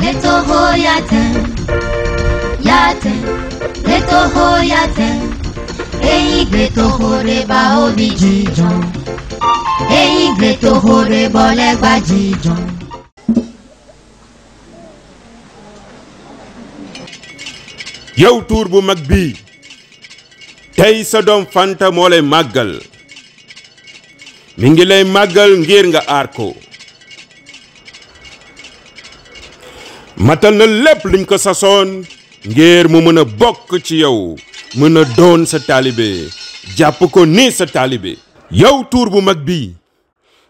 Letoho yatin, yatin, letoho yatin. Eyi letoho reba obi jijon, eyi letoho reba legba jijon. yow tour bu mag bi tay sa dom Fanta mo lay magal mi ngi lay magal ngir nga aar ko matal na lepp luñ ko sasoon ngir mu meuna bok ci yow meuna doon sa talibé japp ko ni sa talibé yow tour bu mag bi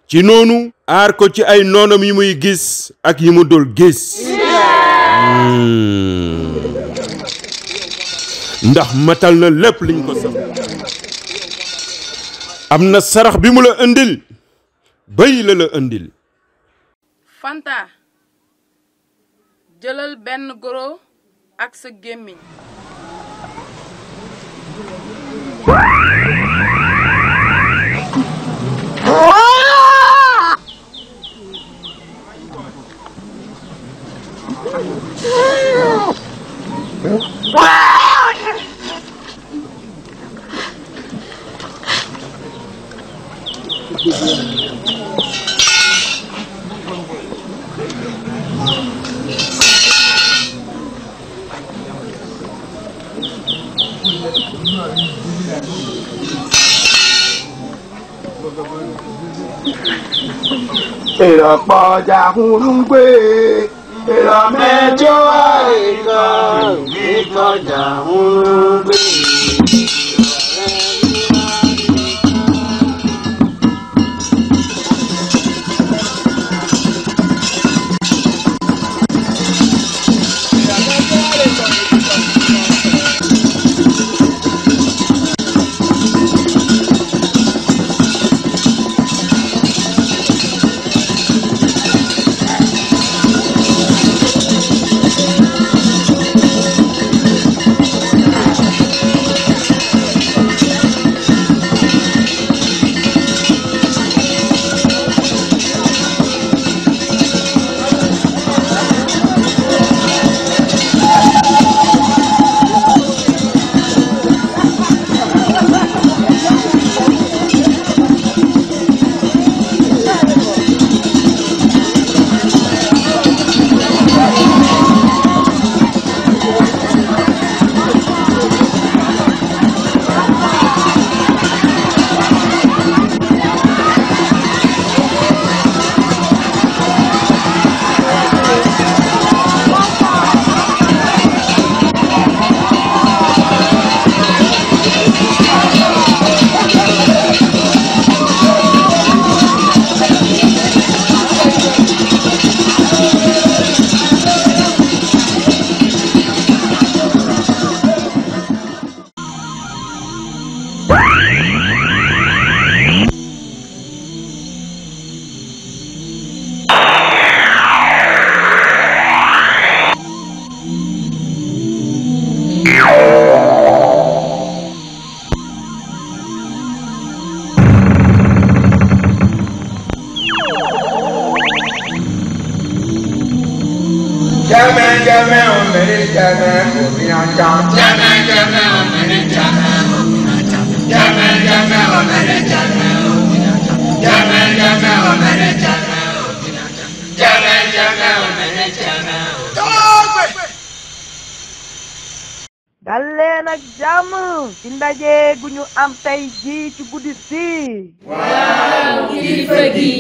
ci nonu aar ko ci ay nonam yi muy gis ak yi mu dul gis ndax matal na lepp liñ ko sax amna sarax bi mu la andil bay la andil Fanta jëlal ben goro ak sa gémmiñ Ìrọ̀pọ̀jà hurungbe, ìrọ̀mẹ́jọ́ àìkọ́, ìkọjà hurungbe. Jame o mere jame ominata. Jame o mere jame ominata. Jame o mere jame ominata. Jame o mere jame ominata. Jame o mere jame. Dalle nak jamu ci ndaje gu ñu am tay ji ci guddi si. Waaw kilifa gi.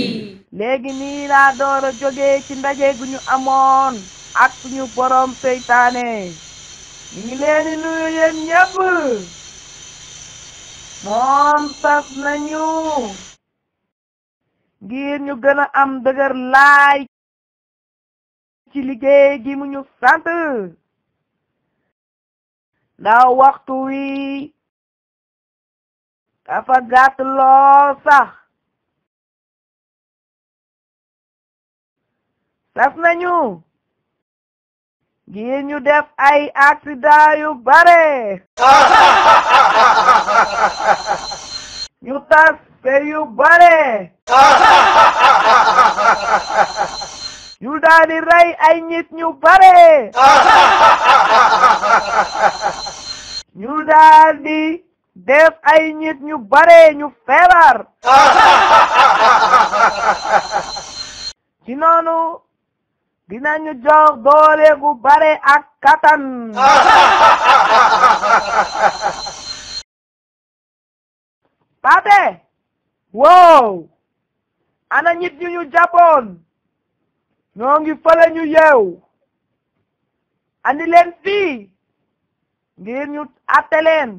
Léegi nii laa door a jóge ci ndaje gu ñu amoon ak suñu borom seytaane ñu ngi leen di nuyu yéen ñëpp moom sas nañu ngir ñu gën a am dëgër laay ci liggéey gi mu ñu sant ndax waxtu wi dafa gàtt lool sax sas nañu ngir ñu def ay accident yu bare ñu tas yu bare ñu daal di rey ay nit ñu bare ñu daal di def ay nit ñu bare ñu feebar ci noonu dinañu jox doole gu bare ak katan Paate wow ana nit ñu jàppoon ñoo ngi fële ñu yeew andi leen fii ngir ñu atte leen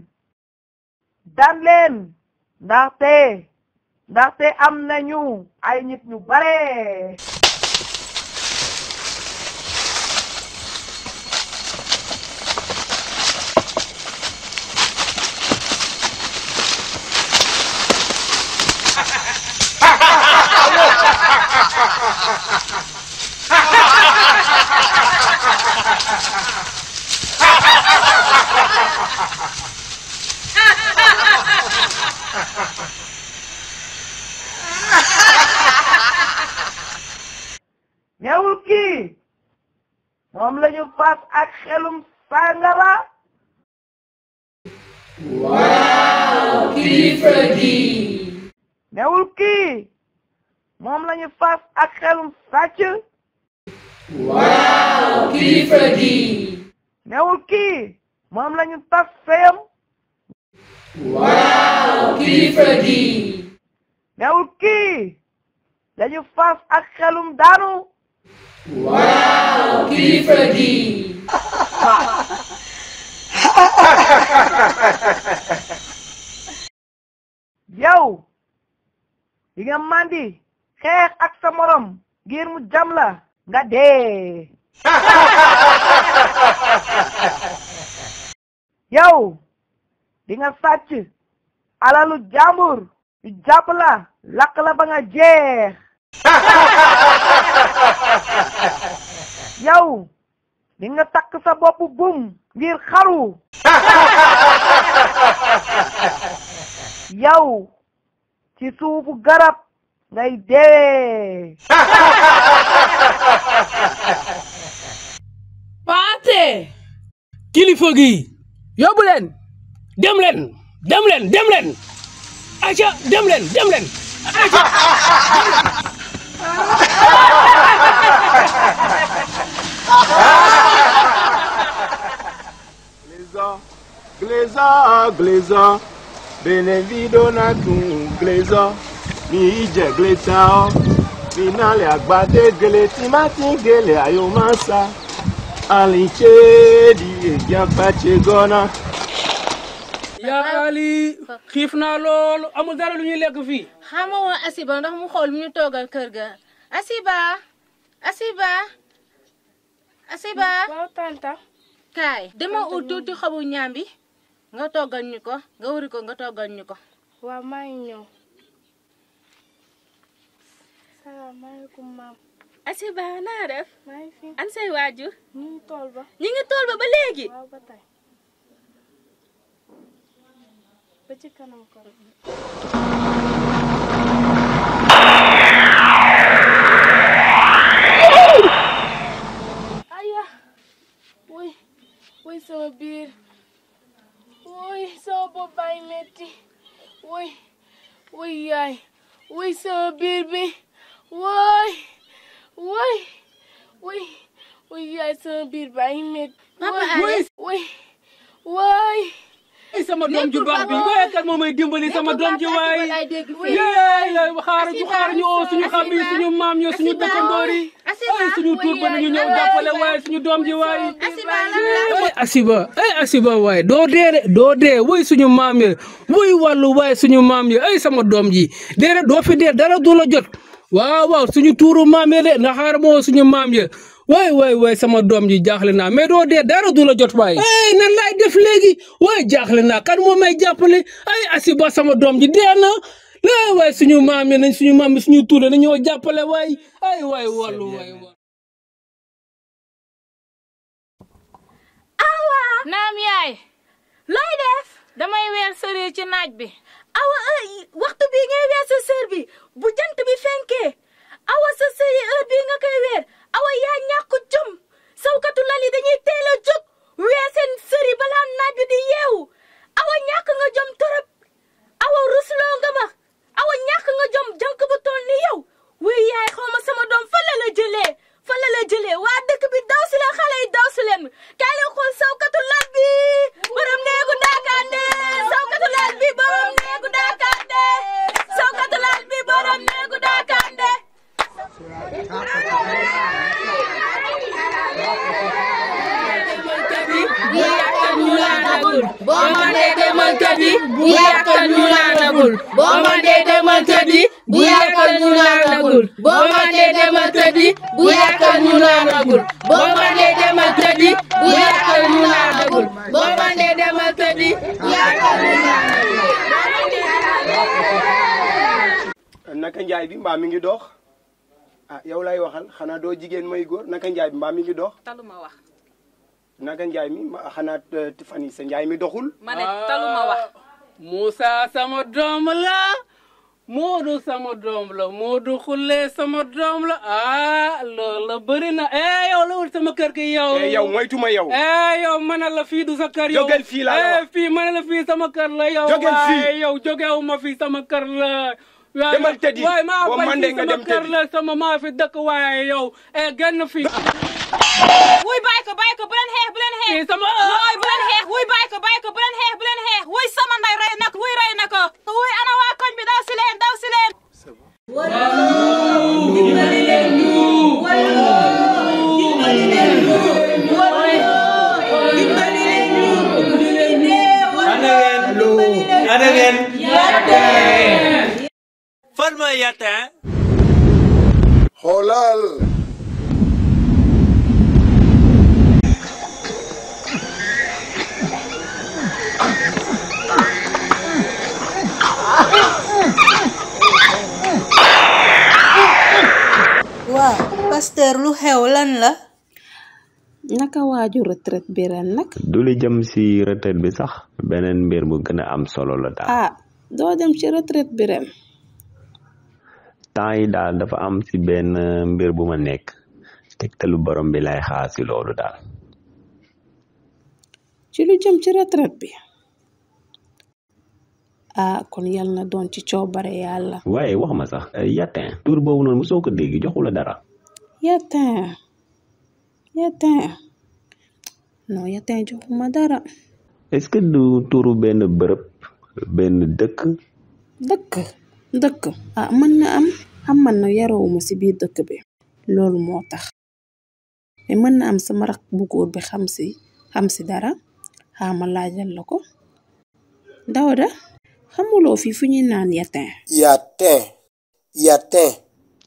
daan leen ndaxte am nañu ay nit ñu bare ñewul kii moom lañu fas ak xelum sàngara waaw kilifa gi ñewul kii moom lañu fas ak xelum sàcc waaw kilifa gi ñewul kii moom lañu tas seyam waaw kilifa gi ñewul kii lañu fas ak xelum daanu waaw kilifa gi yow di nga mandi xeex ak sa morom ngir mu jam la nga dee yow di nga sàcc alalu jàmbur yu jàpp la lakk la ba nga jeex yow di nga takk sa bopp bum ngir xaru yow ci suufu garab ngay dee Paate kilifa gi yóbbu leen dem leen aca dem leen aca Gleza, benevido na tu gleza, mi ije gleta o, mi nale agbade gele ti ma ti gele ayo masa, alinche di egya pache gona. yaa Ali xiif naa lool amul dara lu ñuy lekk fii. xamoo woon Asiba ndax mu xool mu ñu toogal kër ga Asiba waaw tanta kaay dama ut tuuti xobu ñaambi nga toggal ñu ko nga wuri ko nga toggal ñu ko. waaw maa ngi ñëw. salaamaaleykum maam. Asiba naa def. maa ngi fi. an say waajur. ñu ngi tool ba. ñu ngi tool ba léegi. waaw ba tey. ba ci kanam ko. aya woy sama biir woy sama bopp bay metti woy yaay woy sama biir bi woy yaay sama biir bay metti woy sama doom ju baax bi waaye kat moom may dimbali sama doom ji waay yaay xaar ñu oo suñu xam yi suñu maam yo suñu dëkkandoor yi ay suñu tuur ba ñu ñëw jàppale waaye suñu doom ji waay Asiba waaye doo dee woy suñu maam yi woy wàllu waaye suñu maam yi ay sama doom ji déedéet doo fi dee dara du la jot waaw suñu tuuru maam yi de na xaar moo suñu maam yi waay sama doom ji jaaxle naa mais doo dee dara du la jot waay nan laay def léegi waay jaaxle naa kan moo may jàppale ay Asiba sama doom ji dee na waay suñu maam yi nañ suñu maam yi suñu tuure na ñoo jàppale waay ay waay wallu waay awa naam yaay looy def damay weer sëri ci naaj bi awa waxtu bi ngay weer sa sër bi bu jant bi fenkee awa sa sëyi heure bii nga koy weer awa yaa ñàkk jom sawkatu lal yi dañuy teel a jóg weer seen sëri balaa naaj bi di yeewu awa ñàkk nga jom torop awa rusloo nga ma awa ñàkk nga jom jànk bu toll ni yow wuy yaay xaw ma sama doom fa la jëlee waa dëkk bi daw si leen xale yi daw si leen kaay leen xool sawkatu lal bi borom neegu daakaande sawkatu lal bi borom neegu daakaande sawkatu lal bi borom neegu daakaande bu yàkkal ñu laanagul boo ma dee demal tëddi bu yàkkal ñu laanagul boo ma dee demal tëddi bu yàkkal ñu laanagul boo ma dee demal tëddi bu yàkkal ñu laanagul boo ma dee demal tëddi bu yàkkal ñu laanagul boo ma dee demal tëddi bu yàkkal ñu laanagul. naka njaay bi mbaa mi ngi dox ah yow lay waxal xanaa doo jigéen may góor naka njaay bi mbaa mi ngi dox. taluma wax. naka njaay mi xanaa fan yi sa njaay mi doxul. ma ne taluma wax. Moussa sama doom la Modou sama doom la Modou Khoule sama doom la loolu bëri na yow la wul sama kër gi yow. yow moytuma yow. yow mën na la fii du sa kër yow. jógeel fii laa la wax fii mën na la fii sama kër la yow. jógeel fii yow jógeewu ma fii sama kër la. demal tëddi waaye maa boo bañ mandee fii nga sama dem kër tëddi. la sama maa fi dëkk waaye yow genn fii. wuy bàyyi ko bu leen xeex fii sama. wuy bu leen xeex wuy bàyyi ko bu leen xeex wuy sama nday rey na ko rey na ko wuy ana waa koñ bi daw si leen. dimbali leen ñu dimbali leen ñu dimbali leen ñu ana ngeen Yatin fan mooy Yatin xoolal waaw pasteur lu xew lan la. naka waaju retraite bi ren nag. du li jëm si retraite bi sax beneen mbir bu gën a am solo la daal. doo dem ci retraite bi ren. temps yi daal dafa am si benn mbir bu ma nekk tegtalu borom bi lay xaar si loolu daal. ci lu jëm ci retraite bi. kon yal na doon ci coobare yàlla. waaye wax ma sax Yatin tur boobu noonu mosoo ko dégg joxu la dara. Yatin non Yatin joxuma dara. est-ce que du turu benn bërëb benn dëkk. dëkk mën na am xam man na yarawuma si biir dëkk bi loolu moo tax mais mën na am sama rak bu góor bi xam si dara xaama laajal la ko. Dawda xamuloo fi fu ñuy naan Yatin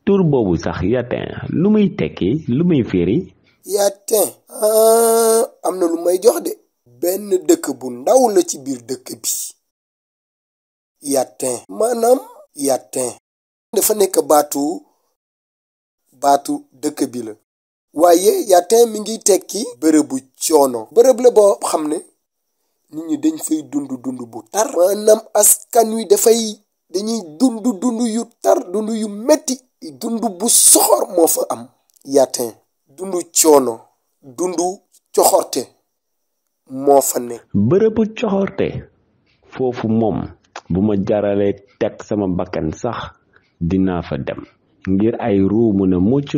tur boobu sax Yatin lu muy tekki lu muy firi. Yatin am na lu may jox de benn dëkk bu ndaw la ci biir dëkk bi. Yatin maanaam Yatin dafa nekk baatu dëkk bi la waaye Yatin mi ngi tekki bërëbu coono. bërëb la boo xam ne nit ñi dañ fay dund bu tar. maanaam askan wi dañuy dund yu tar dund yu metti dund bu soxor moo fa am. Yatin dund coono dund coxorte moo fa ne. bërëbu coxorte foofu moom bu ma jaralee teg sama bakkan sax dinaa fa dem ngir ay ruu mën a mucc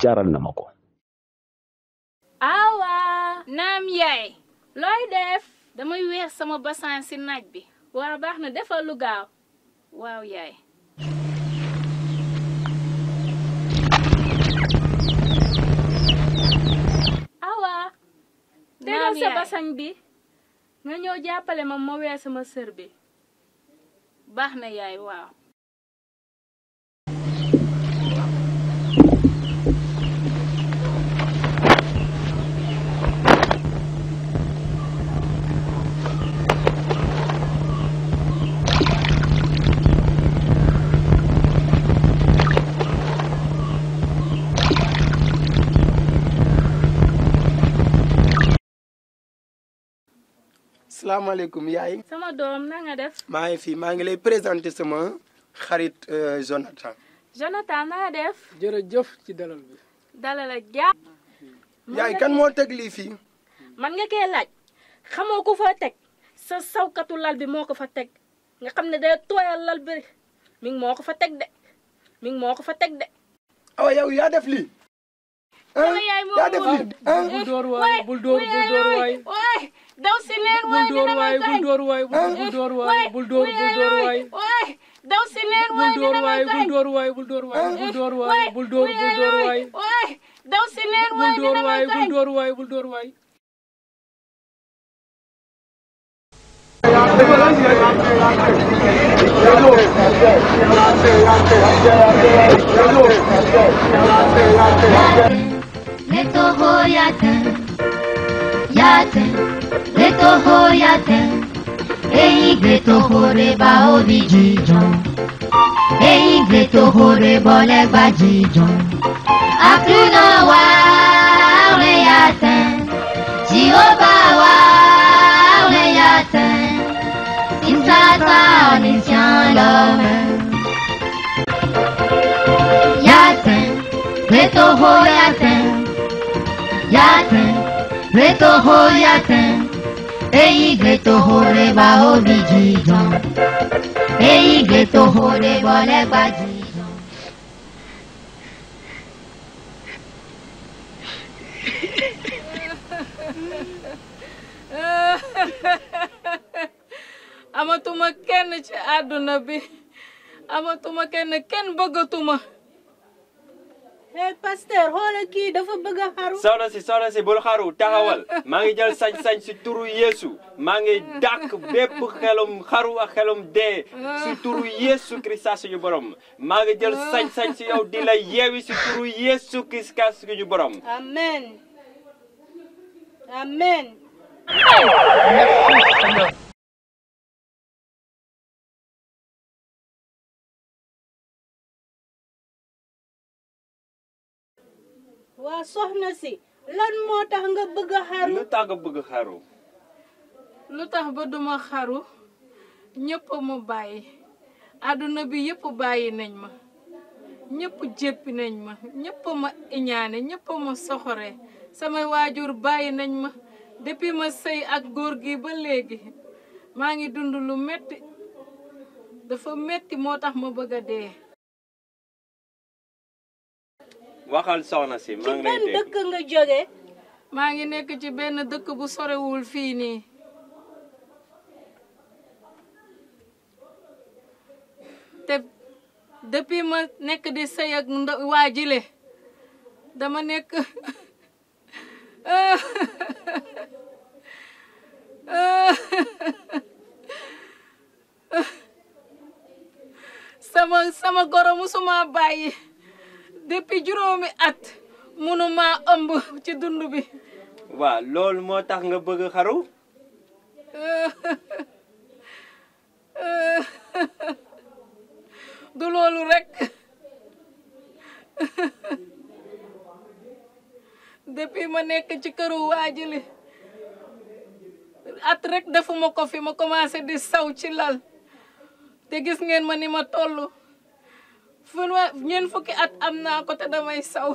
jaral na ma ko. awa naam yaay looy def damay weex sama basan si naaj bi. waa baax na defal lu gaaw. waaw yaay. awa tegal sa basan bi nga ñëw jàppale ma weer sama sër bi. baax na yaay waaw. salaamaaleykum yaay. sama doom na nga def. maa ngi fi maa ngi lay présenter sama xarit Jonathan. Jonathan naa def. jërëjëf ci dalal bi. dalal ak jàmm. yaay kan moo teg lii fii. man nga koy laaj xamoo ko fa teg sa sawkatu lal bi moo ko fa teg nga xam ne day tooyal lal bi mi ngi moo ko fa teg de. awa yow yaa def lii. yaa def lii. bul door waay bul door waay. daw si leen waay bul door waay bul door waay bul door waay bul door waay. daw si leen waay bul door waay bul door waay bul door waay bul door waay bul door waay. daw si leen waay bul door waay bul door waay bul door waay. Letoho yatin, yatin, letoho yatin. Eyi gletoho reba obi jijon, eyi gletoho reba legba jijon. Akuna wa le yatin, Jehovah wa le yatin. Insata onisyan l'homme. Yatin, gletoho yatin. Yatin, gletoho yatin. Eyi gletoho reba obi jijon, eyi gletoho reba legba jijon. amatuma kenn ci àdduna bi amatuma kenn bëggatuma. hey pasteur xoolal kii dafa bëgg a xaru. soxna si bul xaru taxawal maa ngi jël sañ-sañ si turu Yeesu maa ngi dàq bépp xelum xaru ak xelum dee si turu Yeesu Krista suñu borom maa ngi jël sañ-sañ si yow di la yeewi si turu Yeesu Krista suñu borom. amen amen. waa soxna si lan moo tax nga bëgg a xaru. lu tax nga bëgg a xaru. lu tax ba duma xaru ñëpp ma bàyyi àdduna bi yëpp bàyyi nañ ma ñëpp jéppi nañ ma ñëpp ma iñaane ñëpp ma soxore samay waajur bàyyi nañ ma depuis ma sëy ak góor gi ba léegi maa ngi dund lu metti dafa metti moo tax ma bëgg a dee. waxal soxna si maa ngi lay dégg. ci ban dëkk nga jóge. maa ngi nekk ci benn dëkk bu sorewul fii nii. te depuis ma nekk di sëy ak waa jile dama nekk sama goro musuma bàyyi depuis juróomi at munuma ëmb ci dund bi. waaw loolu moo tax nga bëgg xaru. du loolu rek depuis ma nekk ci këru waajili at rek defuma ko fi ma commencé di saw ci lal te gis ngeen ma ni ma toll ñeent fukki at am naa ko te damay saw.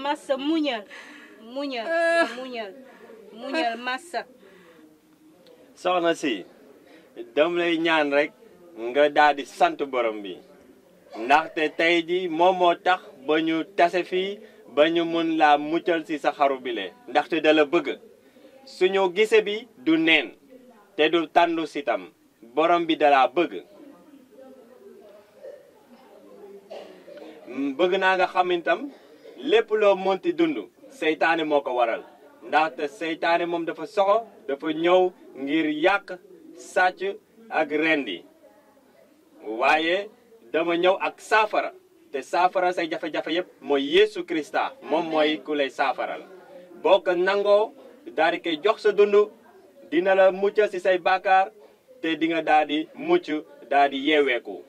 massa muñal massa. soxna si dam lay ñaan rek nga daal di sant borom bi ndaxte tey ji moom moo tax ba ñu tase fii ba ñu mun laa muccal si sa xaru bile ndaxte da la bëgg suñu gise bi du neen te du tàndu sitam borom bi da laa bëgg. bëgg naa nga xam itam lépp loo monti dund seytaane moo ko waral ndaxte seytaane moom dafa soxo dafa ñëw ngir yàq sàcc ak rendi waaye dama ñëw ak saafara te saafara say jafe-jafe yépp mooy Yeesu Krista moom mooy ku lay saafaral boo ko nangoo daal di koy jox sa dund dina la mucc ci say bàkkaar te di nga daal di mucc daal di yeeweeku.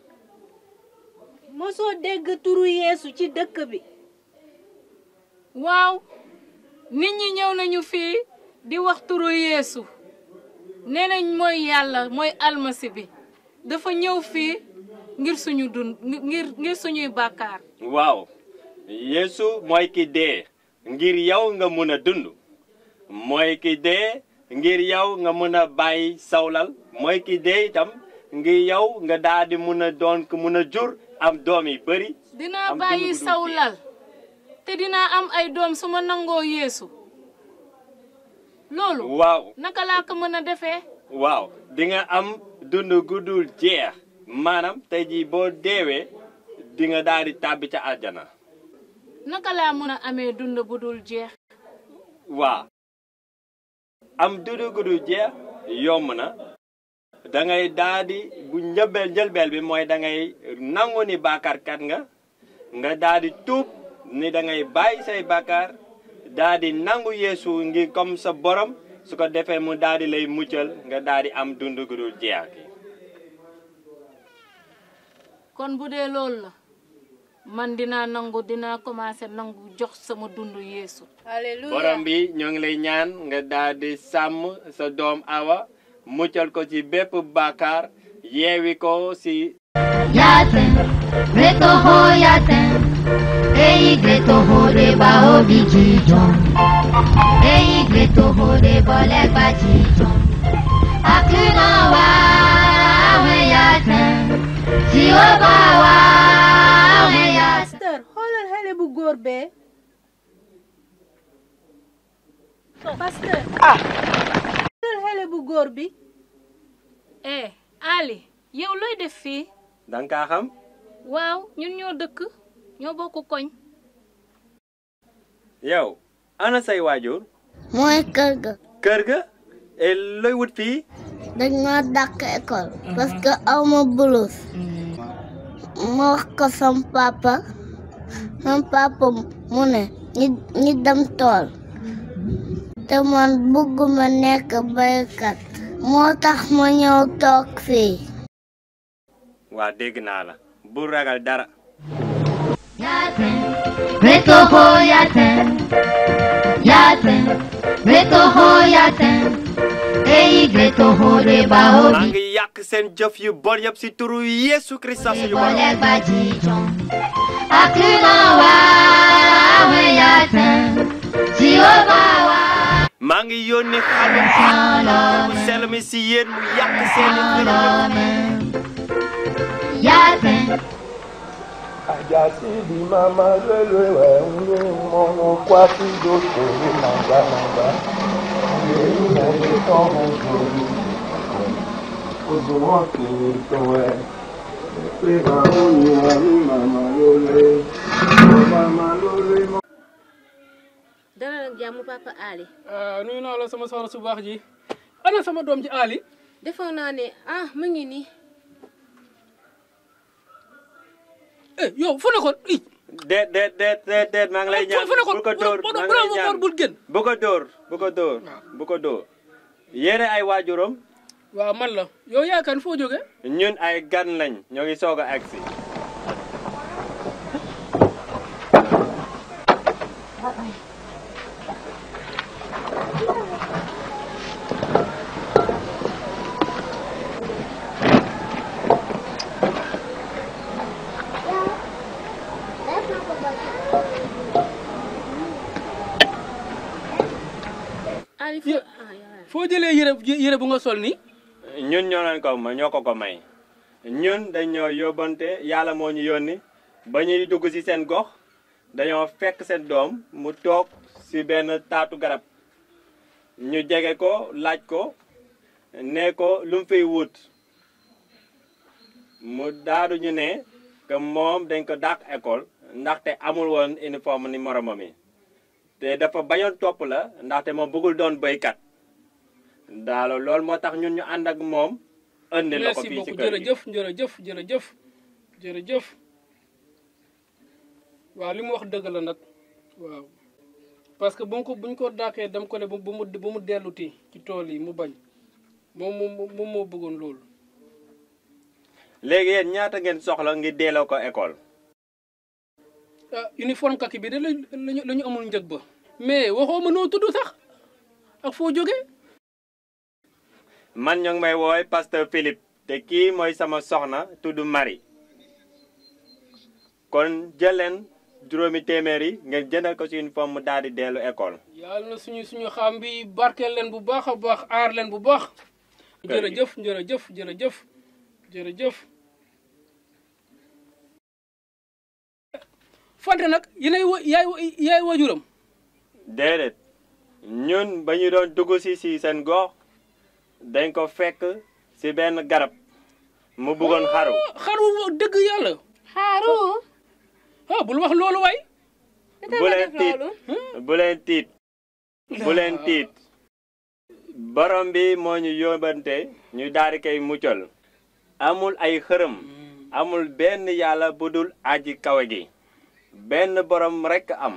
mosoo dégg turu Yeesu ci dëkk bi. waaw nit ñi ñëw nañu fii di wax turu Yeesu nee nañ mooy yàlla mooy almasi bi dafa ñëw fii ngir suñu dund ngir suñuy bàkkaar. waaw Yeesu mooy ki dee ngir yow nga mën a dund mooy ki dee ngir yow nga mën a bàyyi sawlal mooy ki dee itam ngir yow nga daal di mën a doon ku mën a jur am doom yi bëri. dinaa bàyyi sawlal te dinaa am ay doom su ma nangoo Yeesu. loolu. waaw naka laa ko mën a defee. waaw di nga am dund gudul jeex maanaam tey jii boo deewee di nga daal di tàbbi ca àjjana. naka laa mën a amee dund bu dul jeex. waaw am dund gudul jeex yomb na da ngay daal di bu njëlbeel bi mooy da ngay nangu ni bàkkaarkat nga daal di tuub ni da ngay bàyyi say bàkkaar daal di nangu Yeesu ngir comme sa borom su ko defee mu daal di lay muccal nga daal di am dund gudul jeex. kon bu dee loolu la man dinaa commencé nangu jox sama dund Yeesu. Alléluia. borom bi ñoo ngi lay ñaan nga daal di sàmm sa doom Awa muccal ko ci bépp bàkkaar yeewi ko ci. Yatin, reto ho yatin, eyi greto ho reba obi jijon, eyi greto ho reba legba jijon, akuna wa we yatin, si oba wa we yatin. Pasteur xoolal xale bu góor bee. Pasteur. xoolal xale bu góor bi. Ali yow looy def fii. danga kaa xam. waaw ñun ñoo dëkk ñoo bokk koñ. yow ana say waajur. mooy kër ga. kër ga looy wut fii. dañ ma dàq école parce que aw ma blouse. ma wax ko sam papa mu ne ñi dem tool te man bëgguma nekk baykat moo tax ma ñëw toog fii. waa dégg naa la bu ragal dara. Yatin, reto ho yatin, yatin, reto ho yatin, eyi greto ho reba obi. maa ngi yàq seen jëf yu bon yëpp si turu Yeesu Krista suñu borom. akuna wa we yatin, si oba wa. maa ngi yónni xalu bu sell mi si yéen mu yàq seeni xërëm. Yatin. Ajasi di mama lele we unye mono kwasi do tori nanga. Yeyi na de tomo tori. Ozo mo ki towe. Pe ba unye ani mama lele. Mama lele. dara nag jàmm papa Ali. nuyu naa la sama soxna su baax ji ana sama doom ji Ali. defoon naa ne mu ngi nii. yow fu nekkoon. déet maa ngi lay ñaan bu ko dóor maa ngi lay ñaan bul gën. bu ko dóor yéene ay waajuram. waaw man la yow yaakaar foo jóge. ñun ay gan lañ ñoo ngi soog a agsi. foo jëlee yére bu nga sol nii. ñun ñoo leen ko ñoo ko may ñun dañoo yóbbante yàlla moo ñu yónni ba ñuy dugg ci seen gox dañoo fekk seen doom mu toog ci benn taatu garab ñu jege ko laaj ko ne ko lu mu fiy wut mu daadu ñu ne que moom dañ ko dàq école ndaxte amul woon uniforme ni moromam yi te dafa bañoon topp la ndaxte moom bëggul doon béykat daalo loolu moo tax ñun ñu ànd ak moom indi la ko fii ci kër gi. jërëjëf waaw li mu wax dëgg la nag waaw parce que buñ ko dàqee dem ko ne bu mu delluti ci tool yi mu bañ moom moo bëggoon loolu. léegi yéen ñaata ngeen soxla ngir delloo ko école. uniforme kaki bi de lañu amul njëg ba. mais waxoo ma noo tudd sax ak foo jógee. man ñoo ngi may wooy pasteur Philippe te kii mooy sama soxna tudd Marie kon jël leen juróomi téeméer yi ngeen jëndal ko ci uniforme mu daal di dellu école. yàlla na suñu xam bi barkeel leen bu baax a baax aar leen bu baax. jërëjëf jërëjëf jërëjëf jërëjëf. Fante nag yaay wajuram. déedéet ñun ba ñu doon dugg si seen gox dañ ko fekk si benn garab mu bëggoon xaru. xaru dëgg yàlla. xaru. ah bul wax loolu waay. bu leen tiit bu leen tiit bu leen tiit borom bi moo ñu yóbbante ñu daal di koy muccal. amul ay xërëm amul benn yàlla bu dul aji kawe gi benn borom rekk am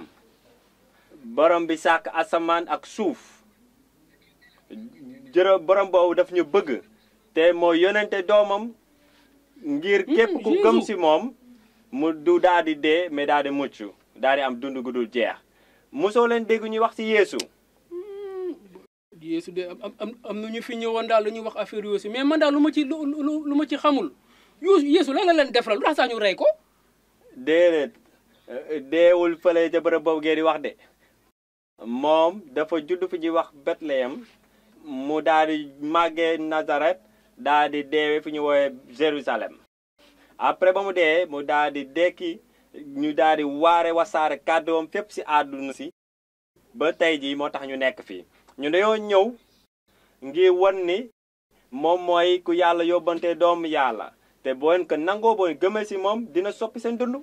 borom bi sàkk asamaan ak suuf borom boobu daf ñu bëgg te moo yonente doomam ngir képp ku gëm si moom mu du daal di dee mais daal di mucc daal di am dund gu dul jeex mosoo leen dégg ñuy wax si Yeesu. Yeesu de am na ñu fi ñëwoon daal lu ñuy wax affaire yooyu mais man daal lu ma ci xamul Yeesu lan la leen def la lu tax sax ñu rey ko. déedéet deewul fële ca bërëb boobu ngeen di wax de moom dafa judd fi ñuy wax Bethléem mu daal di màggee Nazareth daal di deewee fi ñu woowee Jérusalem après ba mu dee mu daal di dekki ñu daal di wasaare kàddoom fépp si àdduna si ba tey jii moo tax ñu nekk fii ñu dañoo ñëw ngir won ni moom mooy ku yàlla yóbbante doomu yàlla te boo leen ko nangoo boo gëmee si moom dina soppi seen dund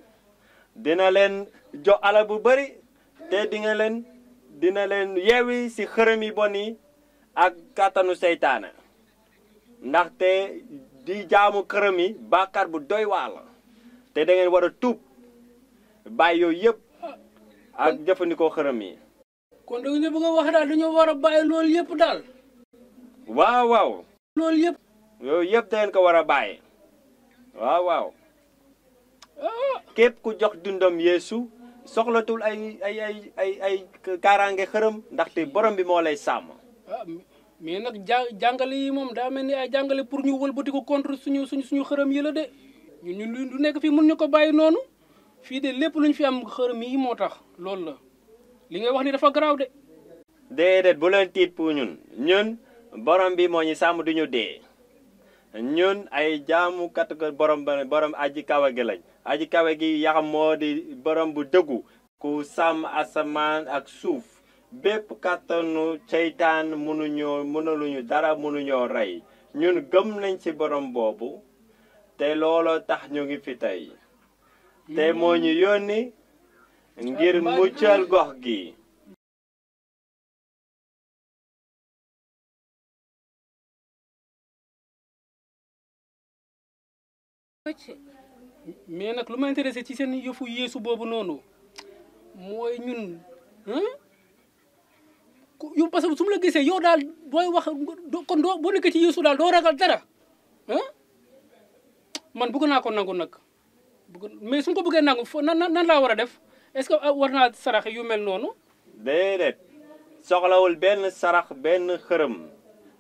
dina leen jox alal bu bari te dina leen yeewi si xërëm yi bon yi ak kàttanu seytaane ndaxte di jaamu xërëm yi bàkkaar bu doy waar la te da ngeen war a tuub bàyyi yooyu yëpp ak jëfandikoo xërëm yi. kon da nga bëgg a wax daal dañoo war a bàyyi loolu yëpp daal. waaw. loolu yëpp. yooyu yëpp da ngeen ko war a bàyyi. waaw. képp ku jox dundam Yeesu soxlatul ay kaaraange xërëm ndaxte borom bi moo lay sàmm. mais nag jàngale yi moom daa mel ni ay jàngale pour ñu wëlbati ko contre suñu xërëm yi la de ñun du nekk fii mun ñu ko bàyyi noonu fii de lépp luñ fi am xërëm yi moo tax loolu la li ngay wax ni dafa garaaw de. déedéet bu leen tiit pour ñun borom bi moo ñu sàmm duñu dee ñun ay jaamukat ko borom aji kawe gi lañ aji kawe gi yaxam moo di borom bu dëggu ku sàmm asamaan ak suuf bépp kàttanu seytaan mënuluñu dara mënuñoo rey ñun gëm nañ ci borom boobu te looloo tax ñu ngi fi tey te moo ñu yónni ngir muccal gox gi. mais nag lu ma intéressé ci seen yëfu Yeesu boobu noonu mooy ñun yow parce que su ma la gisee yow daal booy wax kon doo boo nekkee ci Yeesu daal doo ragal dara man bëgg naa ko nangu nag mais su ma ko bëggee nangu nan laa war a def est-ce que war naa sarax yu mel noonu. déedéet soxlawul benn sarax benn xërëm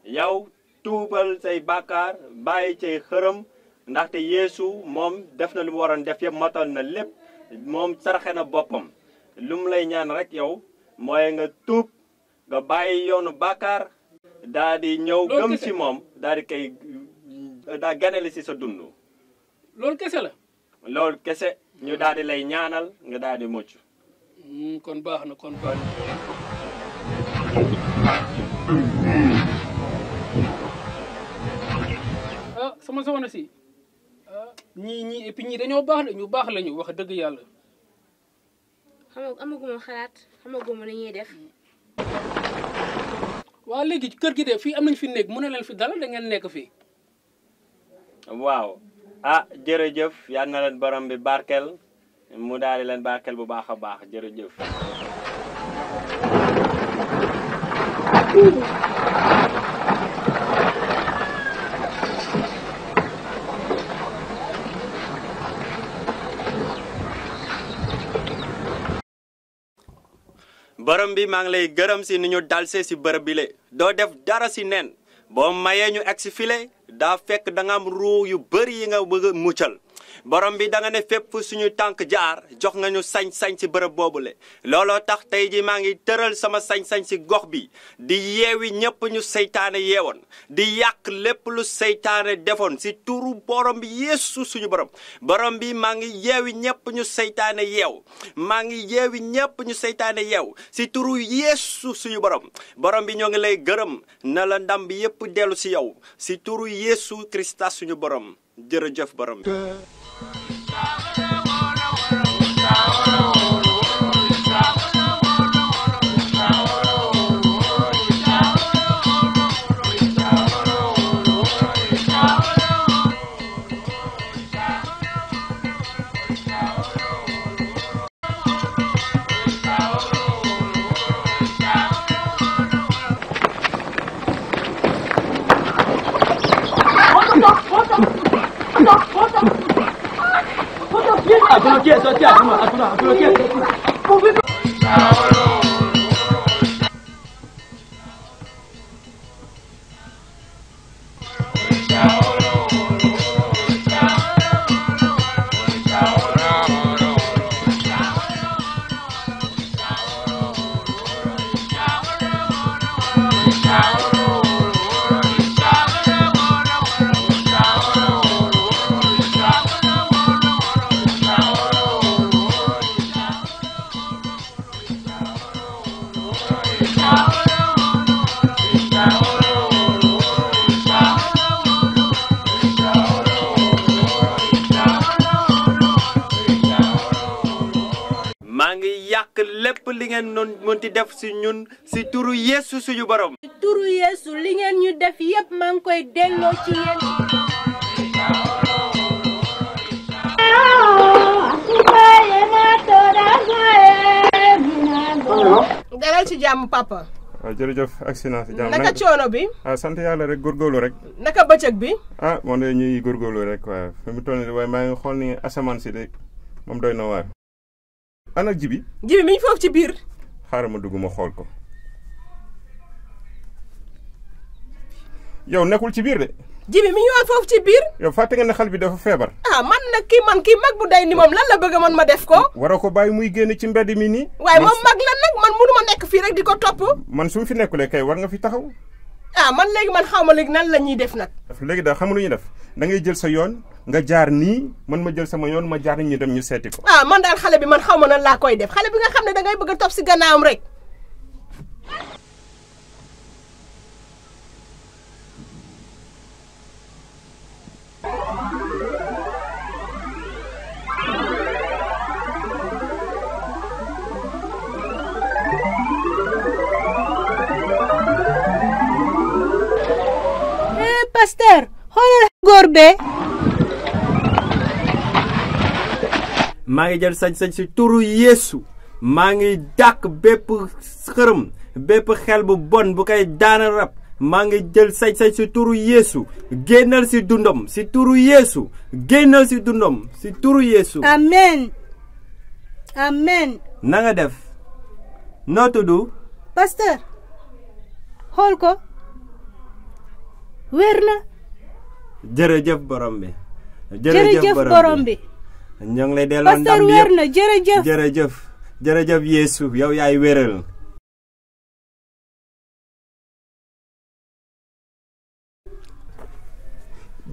yow tuubal say bàkkaar bàyyi cay xërëm ndaxte Yeesu moom def na lu mu waroon def yëpp matal na lépp moom saraxe na boppam lu mu lay ñaan rek yow mooy nga tuub nga bàyyi yoonu bàkkaar daal di ñëw gëm ci moom daal di koy daal ganale ci sa dund. loolu kese la. loolu kese ñu daal di lay ñaanal nga daal di mucc. kon baax na kon baax na. sama soxna si ñii et puis ñii dañoo baax de ñu baax lañu wax dëgg yàlla. amaguma xalaat xamaguma ni ñuy def. waa léegi kër gi de fii am nañ fi néeg mën na leen fi dalal da ngeen nekk fii. waaw jërëjëf yal na leen borom bi barkel mu daal di leen barkel bu baax a baax jërëjëf. borom bi maa ngi lay gërëm si ni ñu dalsee si bërëb bi le doo def dara si nen boo mayee ñu egsi file daa fekk da nga am ruu yu bëri yi nga bëgg a muccal borom bi da nga ne fépp suñu tànk jaar jox nga ñu sañ-sañ si bërëb boobule looloo tax tey ji maa ngi tëral sama sañ-sañ si gox bi di yeewi ñëpp ñu seytaane yeewoon di yàq lépp lu seytaane defoon si turu borom bi Yeesu suñu borom bi maa ngi yeewi ñëpp ñu seytaane yeew maa ngi yeewi ñëpp ñu seytaane yeew si turu Yeesu suñu borom bi ñoo ngi lay gërëm na la ndam bi yëpp dellu si yow si turu Yeesu Krista suñu borom jërëjëf borom bi lépp li ngeen non mënti def si ñun si turu Yeesu suñu borom si turu Yeesu li ngeen ñu def yépp maa ngi koy delloo ci yéen dalal ci jàmm papa jërëjëf accident si jàmm naka coono bi sant yàlla rek góorgóorlu rek naka bëccëg bi moom de ñuy góorgóorlu rek waaw fi mu toll nii waaye maa ngi xool ni asamaan si de moom doy na waar ana jibi mi ngi foofu ci biir xaaral ma dugg ma xool ko yow nekkul ci biir de jibi mi ngi woon foofu ci biir yow fàtte nga ne xal bi dafa feebar man nag kii mag bu day ni moom lan la bëgg man ma def ko waroo ko bàyyi muy génn ci mbedd mi nii waaye moom mag la nag man mënu ma nekk fii rek di ko topp man su mu fi nekkulee kay war nga fi taxaw man léegi man xaw ma léegi nan la ñuy def nag léegi daal xam lu ñuy def da ngay jël sa yoon nga jaar nii man ma jël sama yoon ma jaar ni ñu dem ñu seeti ko man daal xale bi man xaw ma nan laa koy def xale bi nga xam ne da ngay bëgg a topp si gannaawam rek pasteur xoolal góor be maa ngi jël sañ-sañ si turu Yeesu maa ngi dàq bépp xërëm bépp xel bu bon bu koy daana rab maa ngi jël sañ-sañ si turu Yeesu génnal si dundam si turu Yeesu génnal si dundam si turu Yeesu amen amen na nga def noo tudd pasteur xool ko wér na jërëjëf borom bi jërëjëf borom bi ñoo ngi lay delloo ndam pasteur wér na jërëjëf jërëjëf Yeesu yow yaay wéral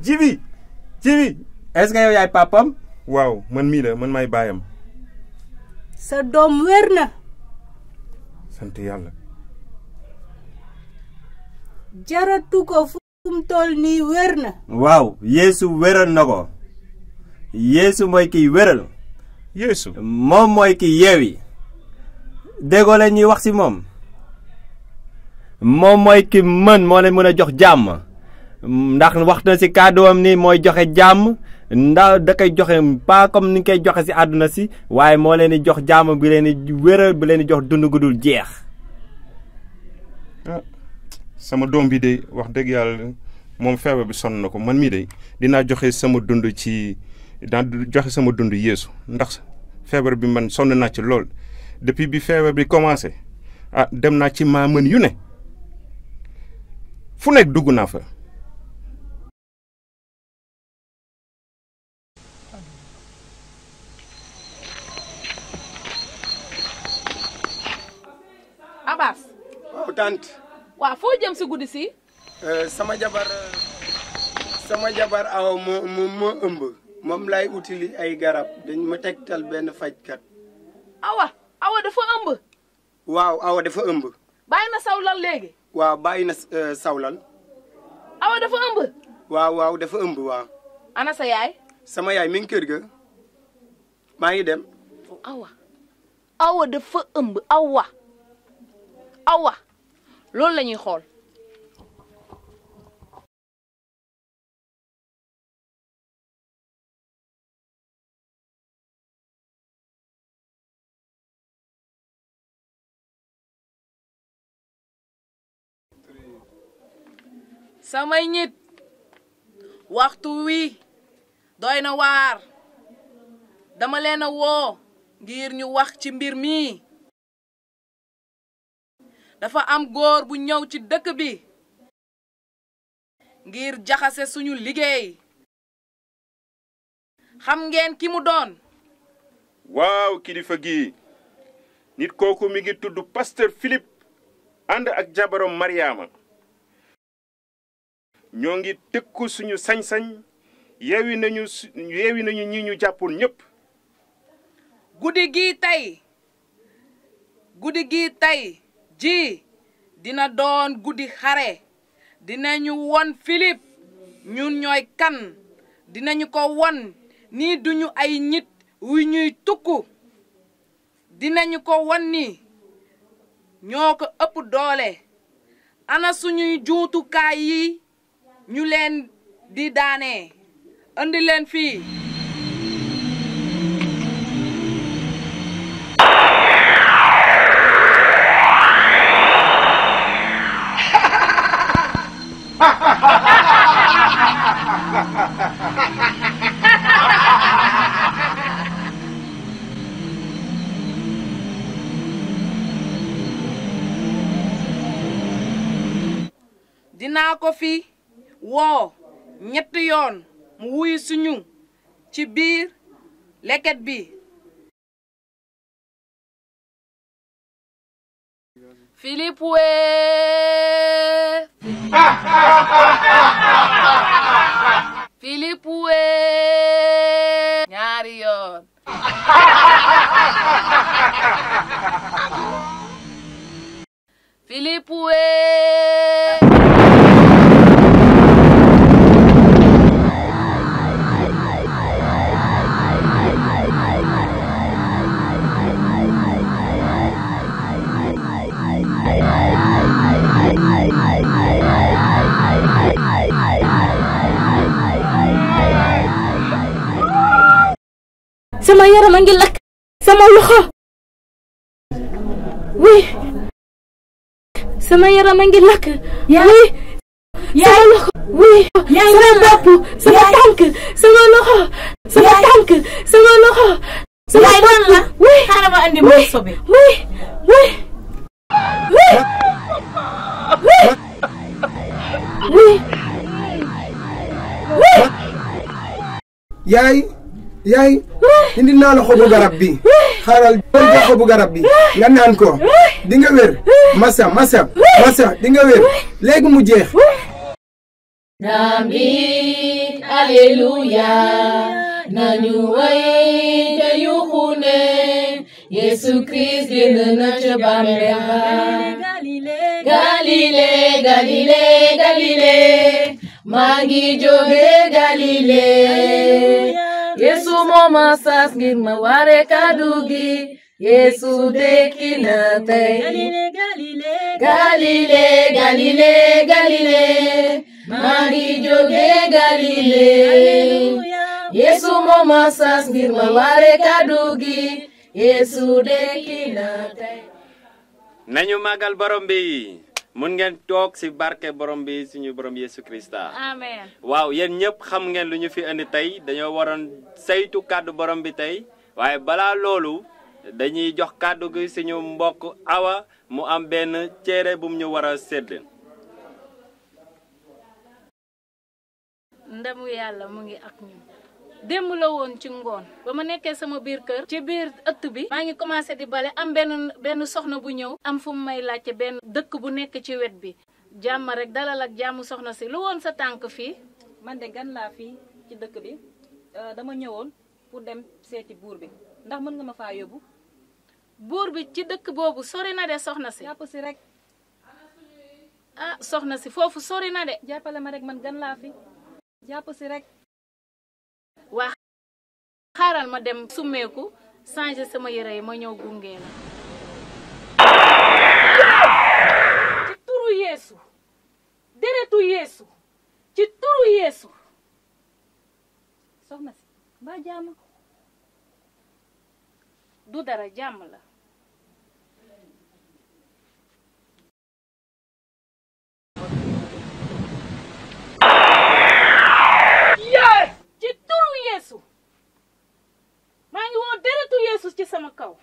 jibi est-ce que yow yaay papam waaw man mii la man maay baayam sa doom wér na sant yàlla jaratu ko fu mu toll nii wér na waaw Yeesu wéral na ko Yeesu mooy kiy wéral Yeesu moom mooy ki yeewi déggoo leen ñuy wax ci moom mooy ki mën moo leen mën a jox jàmm ndax wax na ci kàdduwam ni mooy joxe jàmm ndax da koy joxe pas comme ni koy joxe ci àdduna si waaye moo leen di jox jàmm bi leen di wéral bi leen di jox dund gu dul jeex sama doom bi de wax dëgg yàlla moom feebar bi sonn na ko man mii de dinaa joxe sama dund ci Yeesu ndax feebar bi man sonn naa ci lool depuis bi feebar bi commencé dem naa ci maa mën yu ne fu nekk dugg naa fa. Abbas. waaw tante. waaw foo jëm si guddi si. sama jabar awa moo ëmb moom lay utili ay garab dañ ma tegtal benn fajkat. awa dafa ëmb. waaw awa dafa ëmb. bàyyi na sawlal léegi. waaw bàyyi na sawlal. awa dafa ëmb. waaw dafa ëmb waaw. ana sa yaay. sama yaay mi ngi kër ga maa ngi dem. awa dafa ëmb awa loolu la ñuy xool. samay ñit waxtu wi doy na waar dama leen a woo ngir ñu wax ci mbir mi. dafa am góor bu ñëw ci dëkk bi ngir jaxase suñu liggéey. xam ngeen ki mu doon. waaw kilifa gi nit kooku mi ngi tudd pasteur Philippe ànd ak jabarom Mariama. ñoo ngi tëkku suñu sañ-sañ yeewi nañu ñi ñu jàppoon ñëpp. guddi gi tey ji dina doon guddi xare. dinañu won Philippe ñun ñooy kan. dinañu ko won ni duñu ay nit wu ñuy tukku. dinañu ko won ni ñoo ko ëpp doole. ana suñuy jumtukaay yi ñu leen di daane. andi leen fii. dinaa ko fi woo ñetti yoon mu wuyu suñu ci biir leket bi. Philippe wee. Philippe wee. ñaari yoon. Philippe wee. sama yaram a ngi lakk sama loxo oui sama yaram a ngi lakk oui sama loxo oui sama bopp sama tànk sama loxo sama tànk sama loxo sama bopp la oui xaaral ma andi morso bi oui oui oui oui oui yaay indi naa la xobu garab bi xaaral jël ko xobu garab bi nga naan ko di nga wér masa di nga wér léegi mu jeex. Nambi alleluya nañu way te yuxu ne Yesu Christ génn na ca bàmmeel Galile maa ngi jóge Galile Yesu moo ma sas ngir ma ware kàddu gi Yesu dekki na tey Galile maa ngi jóge Galile Yesu moo ma sas ngir ma ware kàddu gi Yesu dekki na tey. nañu màggal borom bi mun ngeen toog ci barke borom bi suñu borom Yesu Krista. amen. waaw yéen ñëpp xam ngeen lu ñu fi indi tey dañoo waroon saytu kàddu borom bi tey waaye balaa loolu dañuy jox kàddu gi suñu mbokk Awa mu am benn cere bu mu ñu war a sédd. ndamu yàlla mu ngi ak ñun démb la woon ci ngoon ba ma nekkee sama biir kër ci biir ëtt bi maa ngi commencé di bale am benn soxna bu ñëw am fu mu may laajte benn dëkk bu nekk ci wet bi jàmm rek dalal ak jàmm soxna si lu woon sa tànk fii. man de gan laa fii ci dëkk bi dama ñëwoon pour dem seeti buur bi ndax mën nga ma faa yóbbu. buur bi ci dëkk boobu sori na de soxna si. jàpp si rek. ah soxna si foofu sori na de. jàppale ma rek man gan laa fi jàpp si rek. waa xaaral ma dem summeeku changer sama yére yi ma ñëw gunge la. ci turu Yeesu deretu Yeesu ci turu Yeesu. soxna si mbaa jàmm. du dara jàmm la. ci turu Yeesu maa ngi woo deretu Yeesu ci sama kaw.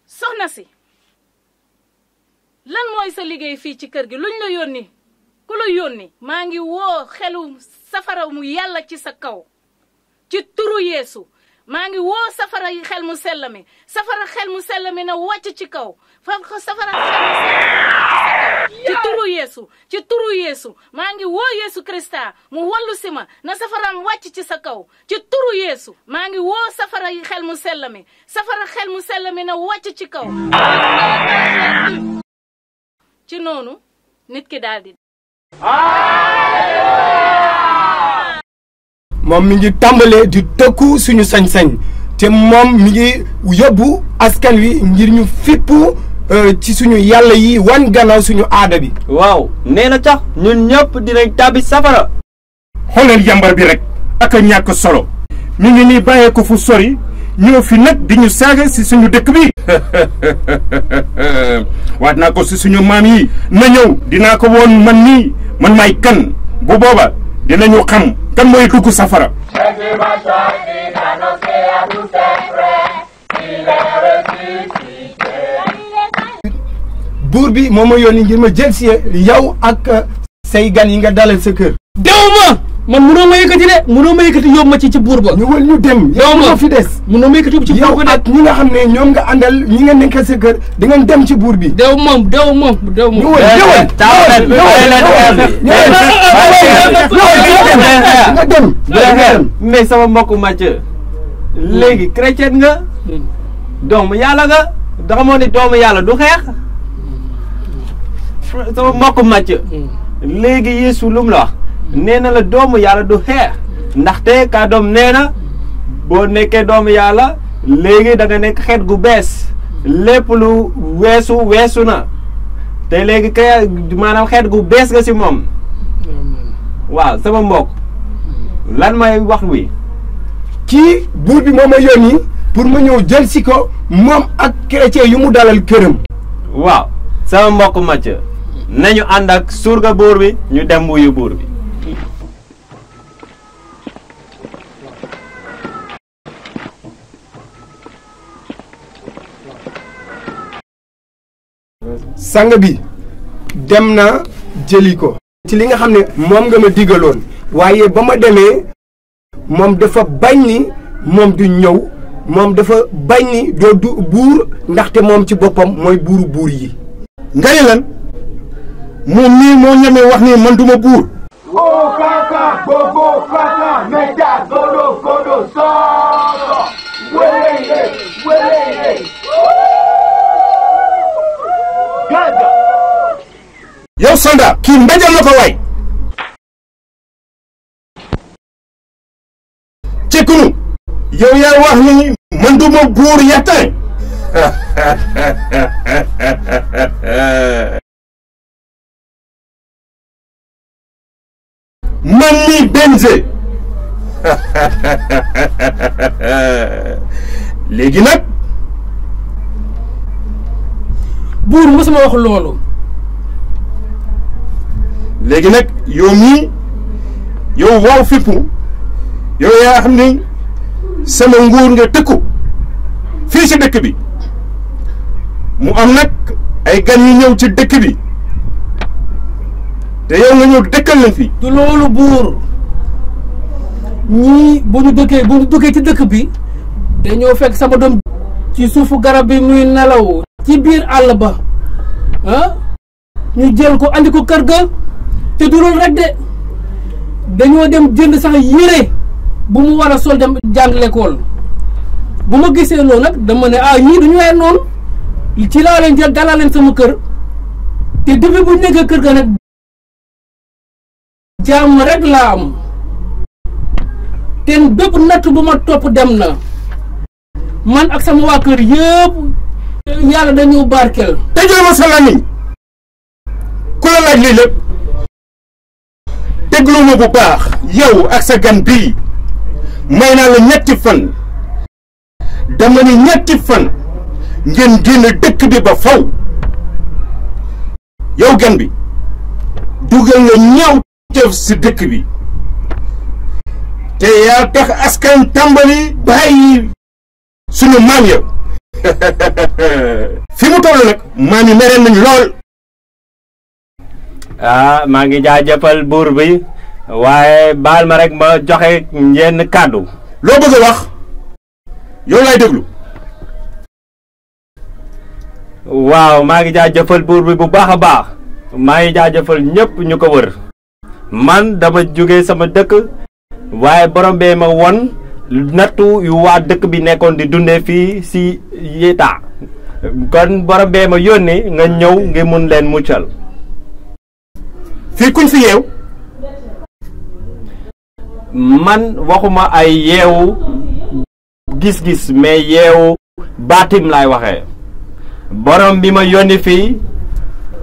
soxna si lan mooy sa liggéey fii ci kër gi luñ la yónni ku la yónni. maa ngi woo xelu safara mu yàlla ci sa kaw ci turu Yeesu. maa ngi woo safara yi xel mu sell mi safara xel mu sell mi na wàcc ci kaw safara xel mu sell mi ci turu Yeesu ci turu Yeesu maa ngi woo Yeesu Krista mu wallu si ma na safaraam wàcc ci sa kaw ci turu Yeesu maa ngi woo safara yi xel mu sell mi safara xel mu sell mi na wàcc ci kaw. ci noonu nit ki daal di. moom mi ngi tàmbalee di tëkku suñu sañ-sañ te moom mi ngi yóbbu askan wi ngir ñu fippu ci suñu yàlla yi wan gannaaw suñu aada bi. waaw nee na tax ñun ñëpp dinañ tàbbi safara. xoolal yambar bi rek ak a ñàkk solo mi ngi nii bàyyee ko fu sori ñëw fi nag di ñu saaga si suñu dëkk bi. waat naa ko si suñu maam yi na ñëw dinaa ko woon man nii man maay kan bu booba dinañu xam kan mooy dugg safara. buur bi moo ma yónni ngir ma jël si yow ak say gan yi nga dalal sa kër. dew ma man munoo ma yëkkati de munoo ma yëkkati yóbbu ma ci buur ba. ñëwal ñu dem. yow moo fi des. munoo ma yëkkati yóbbu ci buur ba de. yow ak ñi nga xam ne ñoom nga àndal ñi nga nekkal sa kër di ngeen dem ci buur bi. dew moom. nga dem. mais sama mbokku Mathieu léegi chrétien nga doomu yàlla nga xamoo ni doomu yàlla du xeex sama mbokku Mathieu léegi Yeesu lu mu la wax nee na la doomu yàlla du xeex ndaxte ka doom nee na boo nekkee doomu yàlla léegi da nga nekk xeet gu bees lépp lu weesu na te léegi maanaam xeet gu bees nga si moom waaw sama mbokk lan may wax wi kii buur bi moo ma yónni pour ma ñëw jël si ko moom ak chrétien yu mu dalal këram. waaw sama mbokk Mathieu nañu ànd ak surga buur bi ñu dem wuyu buur bi. sang bi dem na jëli ko. ci li nga xam ne moom nga ma digaloon waaye ba ma demee moom dafa bañ ni moom du ñëw moom dafa bañ ni doo du buur ndaxte moom ci boppam mooy buuru buur yi. nga ne lan moom mii moo ñemee wax ni man duma buur. Oh kaka bobo kaka meja godo godo soro welele gaza. yow Sanda kii mbéjal la ko waay. Cekunu yow yaa wax ni man duma buur Yatin. man mi Benze. léegi nag buur mosuma wax loolu. léegi nag yow mii yow waaw fippu yow yaa xam ni sama nguur nga tëkku fii ci dëkk bi mu am nag ay gan yu ñëw ci dëkk bi te yow nga ñëw dëkkal leen fi. du loolu buur ñii bu ñu duggee ci dëkk bi dañoo fekk sama doom ci suufu garab bi muy nelaw ci biir àll ba ñu jël ko andi ko kër ga te du loolu rek de dañoo dem jënd sax yére bu mu war a sol dem jàng l'école bu ma gisee loolu nag dama ne ñii duñu weer noonu ci laa leen jël dalal leen sama kër te depuis bu nekkee kër ga nag jàmm rek laa am te bépp natt bu ma topp dem na man ak sama waa kër yëpp yàlla dañu barkeel. tëjoo ma sa lamiñ ku la laaj lii lépp déglu ma bu baax yow ak sa gan bii may naa la ñetti fan dama ni ñetti fan ngeen génn dëkk bi ba faw yow gan bi dugal nga ñaaw jëf si dëkk bi te yaa tax askan tàmbali bàyyi suñu maam ya fi mu toll nag maam yi mereen nañ lool. maa ngi jaajëfal buur bi waaye baal ma rek ma joxe yenn kàddu. loo bëgg a wax yow lay déglu. waaw maa ngi jaajëfal buur bi bu baax a baax maa ngi jaajëfal ñëpp ñu ko wër man dama jóge sama dëkk waaye borom bee ma won nattu yu waa dëkk bi nekkoon di dundee fii si yéeta kon borom bee ma yónni nga ñëw ngi mun leen muccal. fii kuñ fi yeew. man waxuma ay yeewu gis-gis mais yeewu baatim laay waxee borom bi ma yónni fii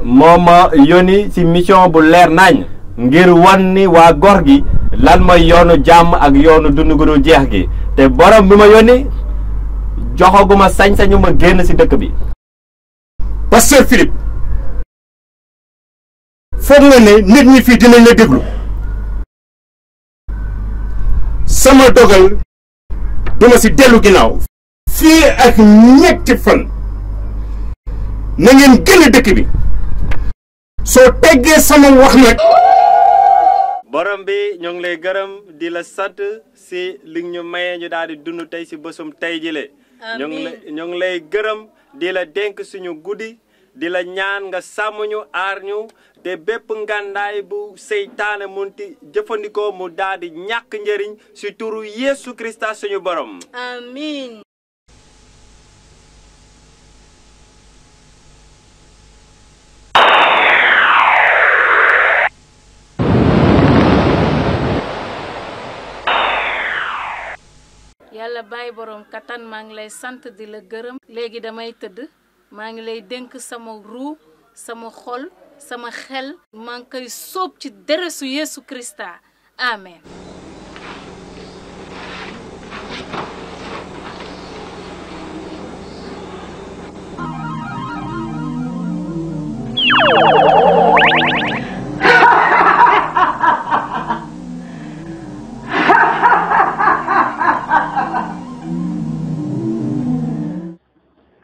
moo ma yónni ci mission bu leer nañ ngir wan ni waa gor gi lan mooy yoonu jàmm ak yoonu dund gu dul jeex gi te borom bi ma yónni joxaguma sañ-sañu ma génn ci dëkk bi. Pasteur Philippe foog nga ne nit ñi fii dinañ la déglu. sama dogal duma ci dellu ginnaaw. fii ak ñetti fan na ngeen génn dëkk bi soo teggee sama wax nag. borom bi ñoo ngi lay gërëm di la sant ci li ñu mayee ñu daal di dund tey ci bésum tey jile. ñoo ngi lay gërëm di la dénk suñu guddi di la ñaan nga sàmm ñu aar ñu te bépp ngàndaay bu seytaane munti jëfandikoo mu daal di ñàkk njëriñ ci turu Yeesu Krista suñu borom. amiin. yàlla bàyyi borom kattan maa ngi lay sant di la gërëm. léegi damay tëdd maa ngi lay dénk sama ruu sama xol sama xel maa ngi koy sóob ci deresu Yeesu Krista amen.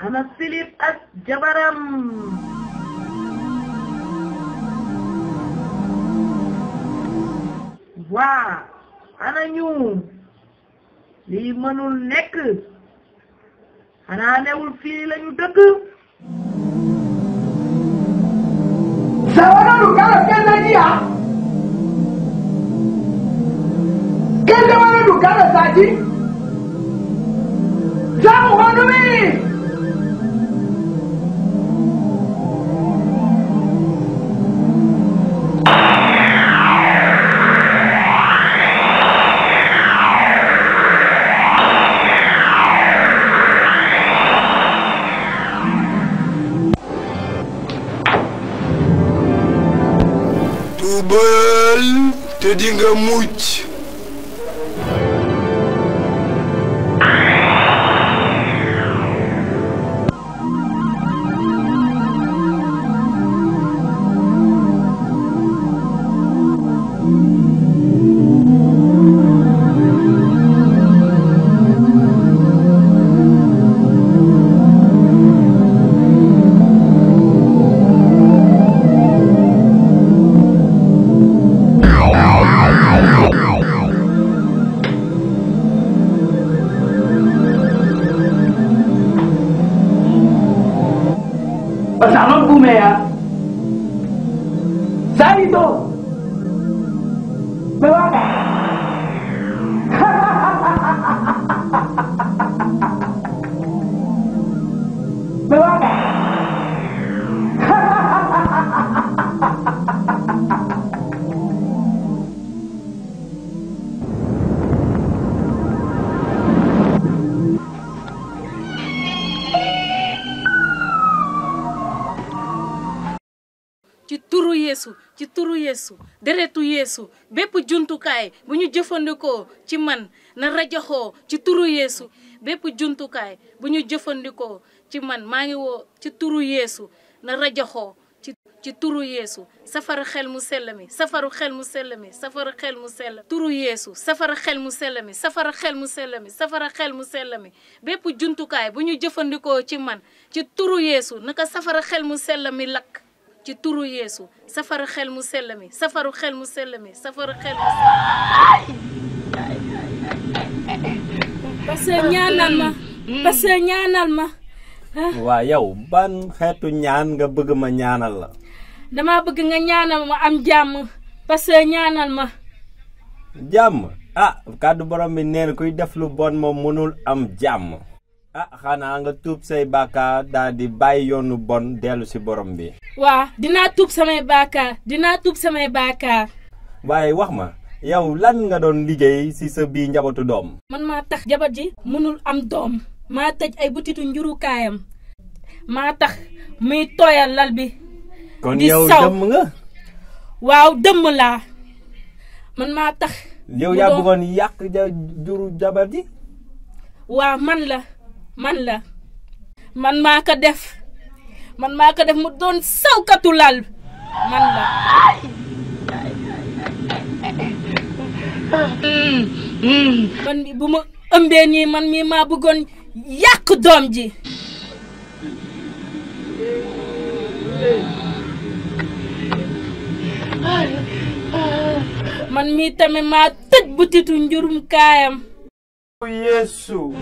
ana Philippe ak jabaram waa ana ñu lii mënul nekk xanaa newul fii lañu dëkk Sawana dukana kenda dia. Kenda wana dukana saji. Jamu honumi. Tubal te di nga mucc. Pasaron Bumea. Salito. Me van a... Me van a... ci turu Yeesu deretu Yeesu bépp jumtukaay bu ñu jëfandikoo ci man na rajaxoo ci turu Yeesu bépp jumtukaay bu ñu jëfandikoo ci man maa ngi woo ci turu Yeesu na rajaxoo ci turu Yeesu safara xel mu sell mi safaru xel mu sell mi safara xel mu sell turu Yeesu safara xel mu sell mi safara xel mu sell mi safara xel mu sell mi bépp jumtukaay bu ñu jëfandikoo ci man ci turu Yeesu naka safara xel mu sell mi lakk ci turu Yeesu safara xel mu sell mi safaru xel mu sell mi safara xel mu parce que ñaanal ma parce que ñaanal ma waa yow ban xeetu ñaan nga bëgg ma ñaanal la dama bëgg nga ñaanal ma am jàmm parce que ñaanal ma jàmm kàddu borom bi neen kuy def lu bon moom mënul am jàmm xanaa nga tuub say bàkkaar daal di bàyyi yoonu bon dellu si borom bi waa dinaa tuub samay bàkkaar waaye wax ma yow lan nga doon liggéey si sa bii njabootu doom man maa tax jabar ji mënul am doom maa tëj ay butitu njurukaayam maa tax muy tooyal lal bi kon yow dëmm nga waaw dëmm laa man maa tax yow yaa bëggoon yàq juru jabar ji waaw man maa ko def mu doon sawkatu lal man la man mi bu ma ëmbee nii man mii maa bëggoon yàq doom ji man mii tamit maa tëj butitu njurum kaayam Yeesu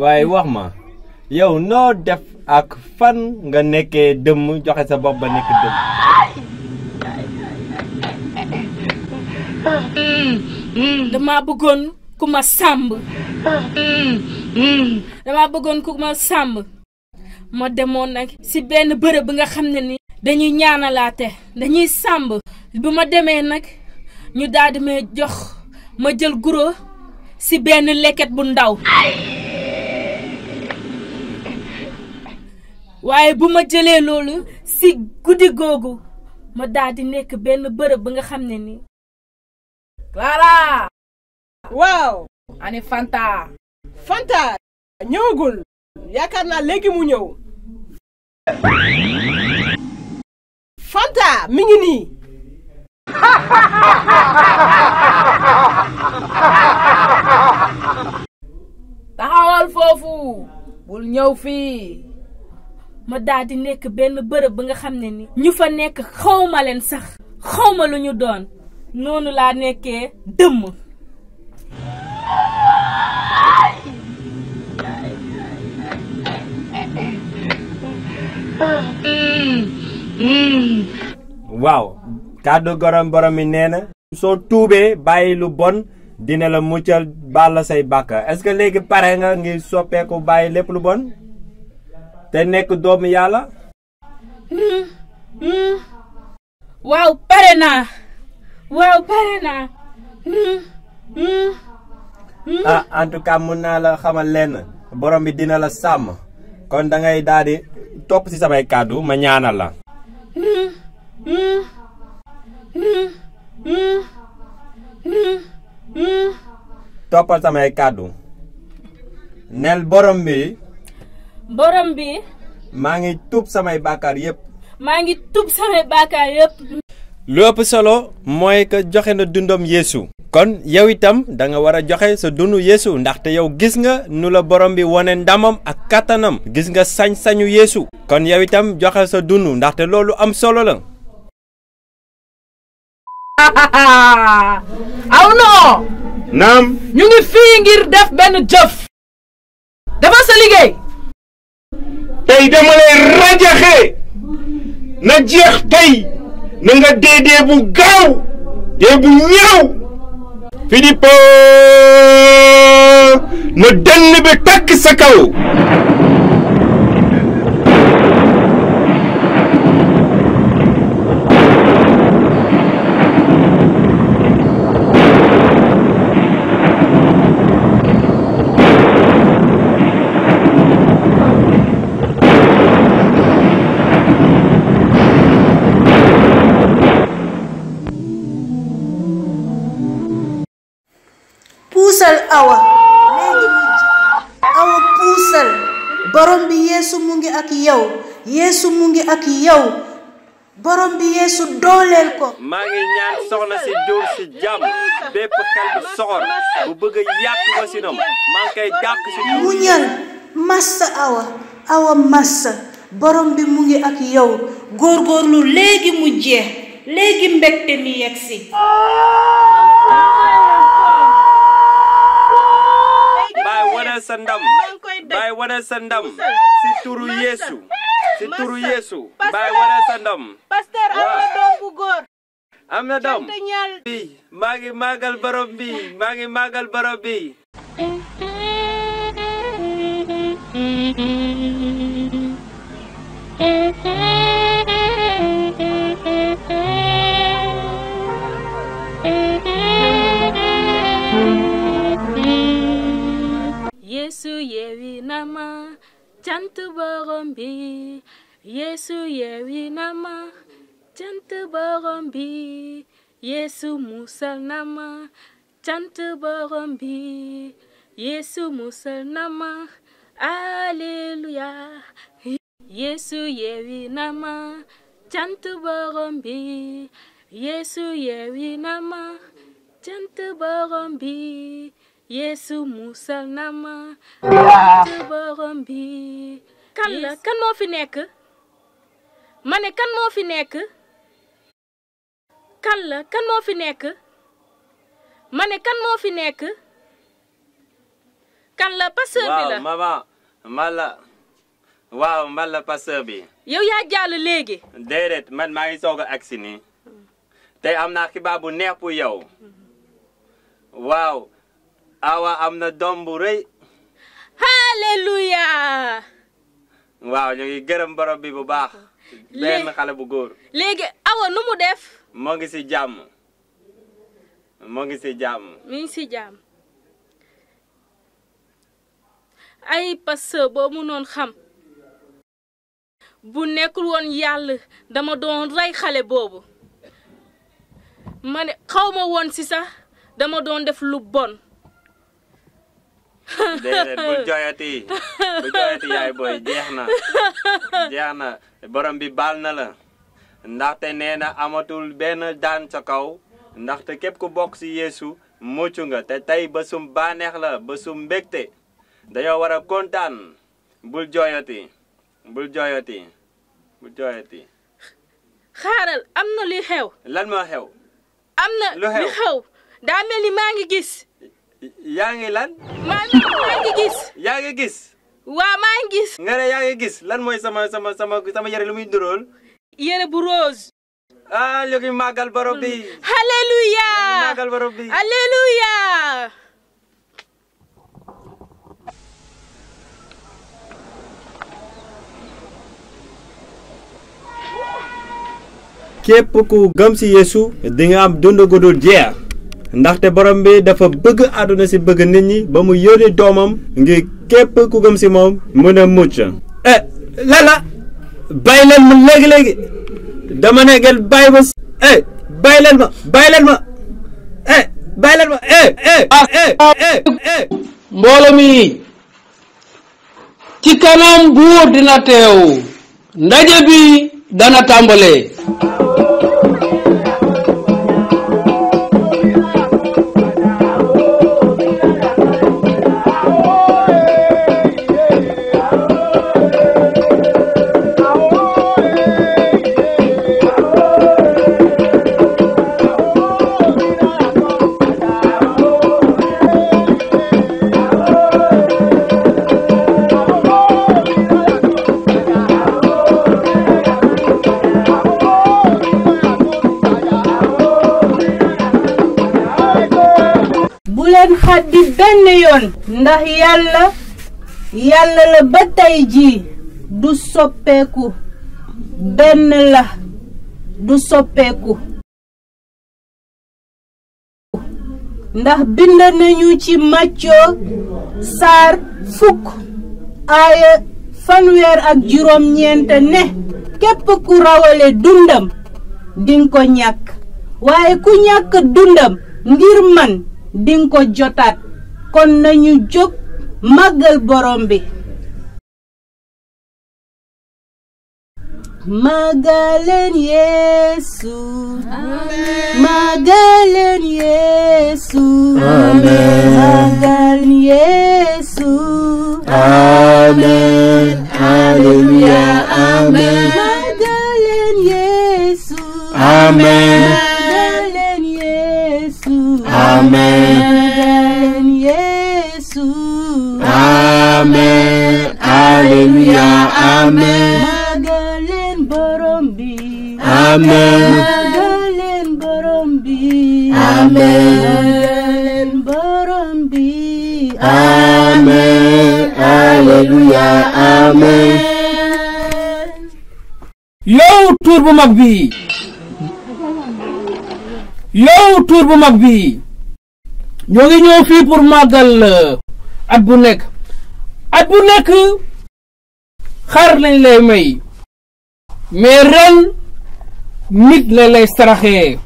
waaye wax ma yow noo def ak fan nga nekkee dëmm joxe sa bopp ba nekk dëmm dama bëggoon ku ma sàmb ma demoon nag si benn bërëb bi nga xam ne ni dañuy ñaanalaate dañuy sàmb bu ma demee nag ñu daal di may jox ma jël guro si benn leket bu ndaw waaye bu ma jëlee loolu si guddi googu ma daal di nekk benn bërëb bi nga xam ne ni Clara waaw ani Fanta ñëwagul yaakaar naa léegi mu ñëw Fanta mi ngi nii taxawal foofu bul ñëw fii ma daal di nekk benn bërëb bi nga xam ne ni ñu fa nekk xawma leen sax xawma lu ñu doon noonu laa nekkee dëmm waaw kàddu borom mi nee na soo tuubee bàyyi lu bon dina la muccal baal la say bàkkaar est-ce que léegi pare nga ngir soppeeku bàyyi lépp lu bon te nekk doomu yàlla waaw pare naa en tout cas mun naa la xamal lenn borom bi dina la sàmm kon da ngay daal di topp ci samay kàddu ma ñaanal la toppal samay kàddu nel borom bi maa ngi tuub samay bàkkaar yépp lu ëpp solo mooy que joxe na dundam Yeesu kon yow itam da nga war a joxe sa dundu Yeesu ndaxte yow gis nga nu la borom bi wone ndamam ak kàttanam gis nga sañ-sañu Yeesu kon yow itam joxe sa dundu ndaxte loolu am solo la aw non naam ñu ngi fii ngir def benn jëf dafa sa liggéey na jeex tey na nga dee bu gaaw dee bu ñaaw Philippe na dënn bi takk sa kaw puusal awa léegi awa puusal borom bi yeesu mu ngi ak yow yeesu mu ngi ak yow borom bi yeesu dooleel ko maa ngi ñaan soxna si jur si jàmm bépp xel bu soxor bu bëgg a yàq wasinam maa ngi koy dàq si muñal massa awa massa borom bi mu ngi ak yow góorgóorlu léegi mu jeex léegi mbégte mi yegsi baay wane sa ndam baay wane sa ndam si turu Yeesu si turu Yeesu baay wane sa ndam pasteur am na doom bu góor am na doom maa ngi màggal borom bi maa ngi màggal borom bi Yesu yewi nama cant borom bi Yesu yewi nama cant borom bi Yesu musal nama cant borom bi Yesu musal nama Alleluya Yesu yewi nama cant borom bi Yesu yewi nama cant borom bi Yesu musal nama cant borom bi kan la kan moo fi nekk ma ne kan moo fi nekk kan la kan moo fi nekk ma ne kan moo fi nekk kan la pasteur bi la waaw maman man la pasteur bi yow yaa jàll léegi déedéet man maa ngi soog a agsi nii tey am naa xibaar bu neex pour yow waaw awa am na doom bu rëy Halleluya waaw ñu ngi gërëm borom bi bu baax benn xale bu góor léegi awa nu mu def moo ngi si jàmm moo ngi si jàmm mi ngi si jàmm ay pasteur boo mu noon xam bu nekkul woon yàlla dama doon rey xale boobu ma ne xaw ma woon si sax dama doon def lu bon déedéet bul jooyati yaay booy jeex na borom bi baal na la ndaxte nee na amatul benn daan sa kaw ndaxte képp ku bokk si Yeesu mucc nga te tey bésum bànneex la bésum mbégte dañoo war a kontaan bul jooyati xaaral am na li xew lan moo xew am na li xew daa mel ni maa ngi gis yaa ngi lan maa ngi gis yaa ngi gis waa maa ngi gis nga ne yaa ngi gis lan mooy sama yére lu muy durool yére bu rose ñu ngi màggal borom bi Halleluya màggal borom bi Halleluya képp ku gëm si Yeesu di nga am dund gu dul jeex ndaxte borom bi dafa bëgg àdduna si bëgg nit ñi ba mu yónni doomam ngir képp ku gëm si moom mën a mucc lala bàyyi leen ma léegi dama ne ngeen bàyyi ma bàyyi leen ma mbooloo mi ci kanam buur dina teew ndaje bi dana tàmbale xaddi benn yoon ndax yàlla la ba tey jii du soppeeku benn la du soppeeku ndax bind nañu ci Matthieu saar 10:29 ne képp ku rawale dundam dinga ko ñàkk waaye ku ñàkk dundam ngir man dinga ko jotaat kon nañu jóg màggal borom bi Magaleen Yeesu Magaleen Yeesu Magaleen Yeesu Amen Alleluia Amen Magaleen Yeesu Amen Magaleen Yeesu Amen Magaleen Yeesu Amen Alleluia Amen borom bi Amen Magaleen borom bi Amen Magaleen borom bi Amen Alleluia Amen. yow tuur bu mag bi ñoo ngi ñëw fii pour màggal at bu nekk xar lañ lay may mais ren nit la lay saraxee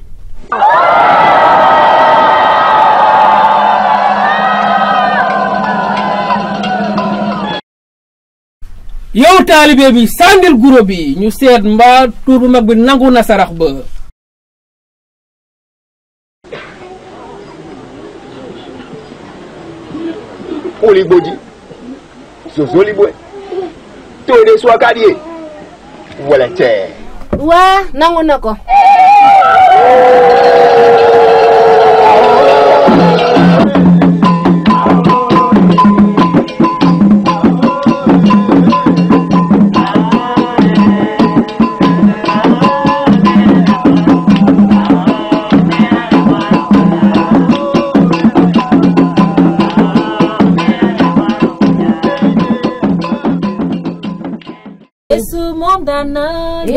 yow taalibe bi sàndil guro bi ñu seet mbaa tuur bu mag bi nangu na sarax ba Oliboji Zozolibwe Tode Swakadie wala te waa nangu na ko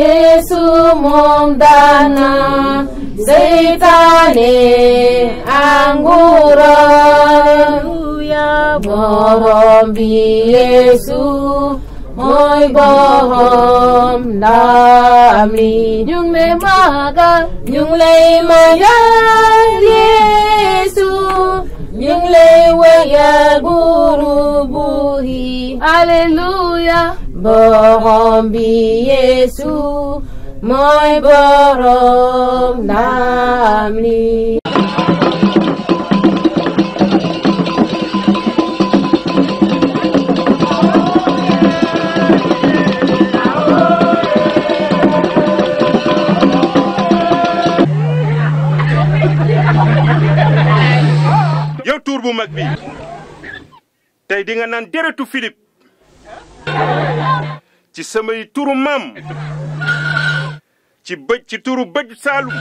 Yesu moom dana seytaane anguram borom bi Yesu mooy borom ndam li ñu ngi lay magal ñu ngi lay magal Yesu ñu ngi lay wéyal buru buri Alleluia borom bi Yesu mooy borom ndam li yow tuur bu mag bi tey di nga naan deretu Philippe ci samay turu maam ci turu bëj Saalum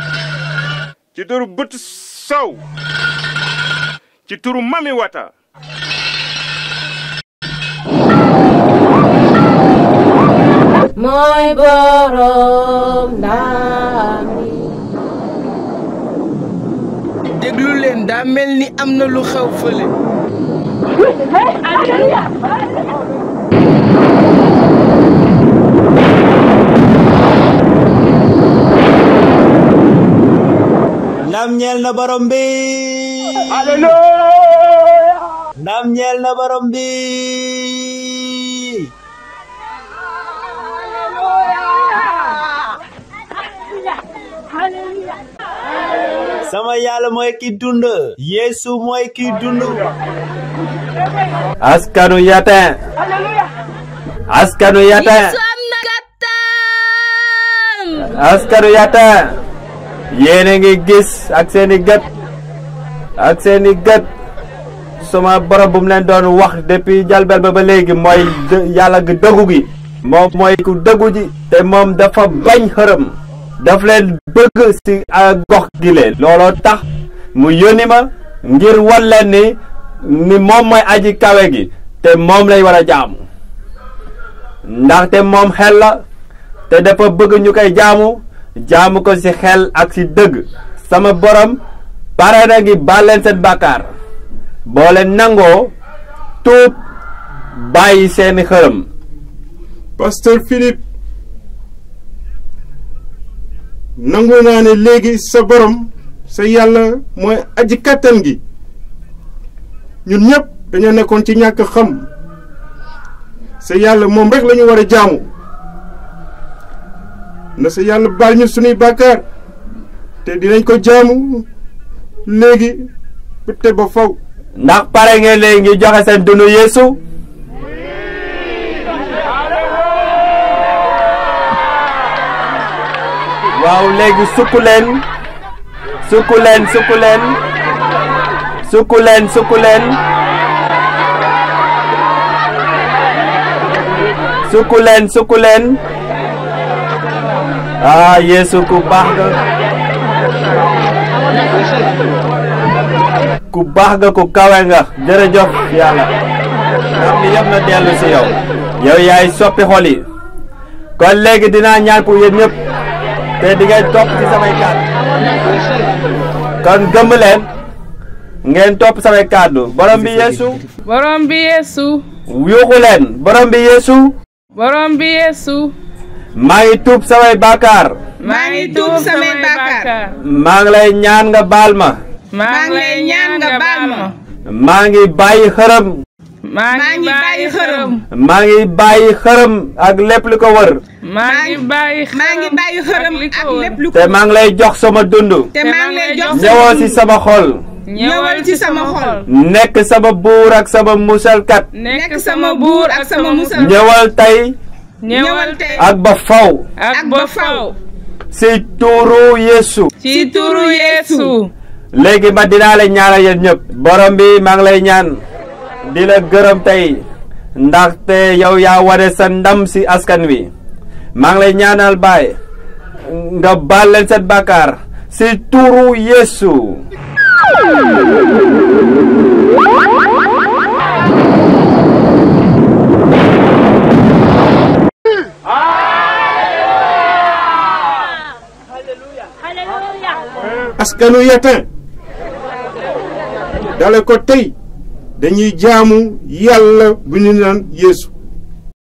ci turu bët sow ci turu mami wata mooy borom ndam li déglu leen daa mel ni am na lu xew fële ndam ñeel na borom bi Hallelujah ndam ñeel na borom bi sama yàlla mooy ki dund Yesu mooy ki dund askanu Yatin askanu Yatin askanu Yatin yéen a ngi gis ak seeni gët sama borom bu mu leen doon wax depuis jalbel ba léegi mooy yàlla gi dëggu gi moom mooy ku dëggu ji te moom dafa bañ xërëm daf leen bëgg ci gox gi leen looloo tax mu yónni ma ngir wan leen ni ni moom mooy aji kawe gi te moom lay war a jaamu ndaxte moom xel la te dafa bëgg ñu koy jaamu ko ci xel ak ci dëgg sama borom pare na ngi baal leen seen bàkkaar boo leen nangoo tuub bàyyi seeni xërëm. Pasteur Philippe nangu naa ne léegi sa borom sa yàlla mooy aji kàttan gi ñun ñëpp dañoo nekkoon ci ñàkk xam sa yàlla moom rek lañu war a jaamu na sa yàlla baal ñu sunuy bàkkaar te dinañ ko jaamu léegi te ba faw. ndax pare ngeen léegi ngi joxe seen dund Yeesu. waaw léegi sukk leen ah Yeesu ku baax nga ku kawe nga jërëjëf yàlla ndax li yëpp na dellu ci yow yaay soppi xol yi kon léegi dinaa ñaan pour yéen ñëpp te di ngeen topp ci samay kàddu kon gëmm leen ngeen topp samay kàddu borom bi Yeesu yuuxu leen borom bi Yeesu maa ngi tuub samay bàkkaar maa ngi lay ñaan nga baal ma maa ngi bàyyi xërëm maa ngi bàyyi xërëm ak lépp li ko wër te maa ngi lay jox sama dund ñëwal ci sama xol nekk sama buur ak sama musalkat ñëwal tey ak ba faw ci turu Yeesu léegi ma dinaa la ñaanal yéen ñëpp borom bi maa ngi lay ñaan di la gërëm tey ndaxte yow yaa wane sa ndam ci askan wi maa ngi lay ñaanal baay nga baal leen seen bàkkaar ci turu Yeesu. askanu Yatin dale ko tey dañuy jaamu yàlla bu ñu naan Yeesu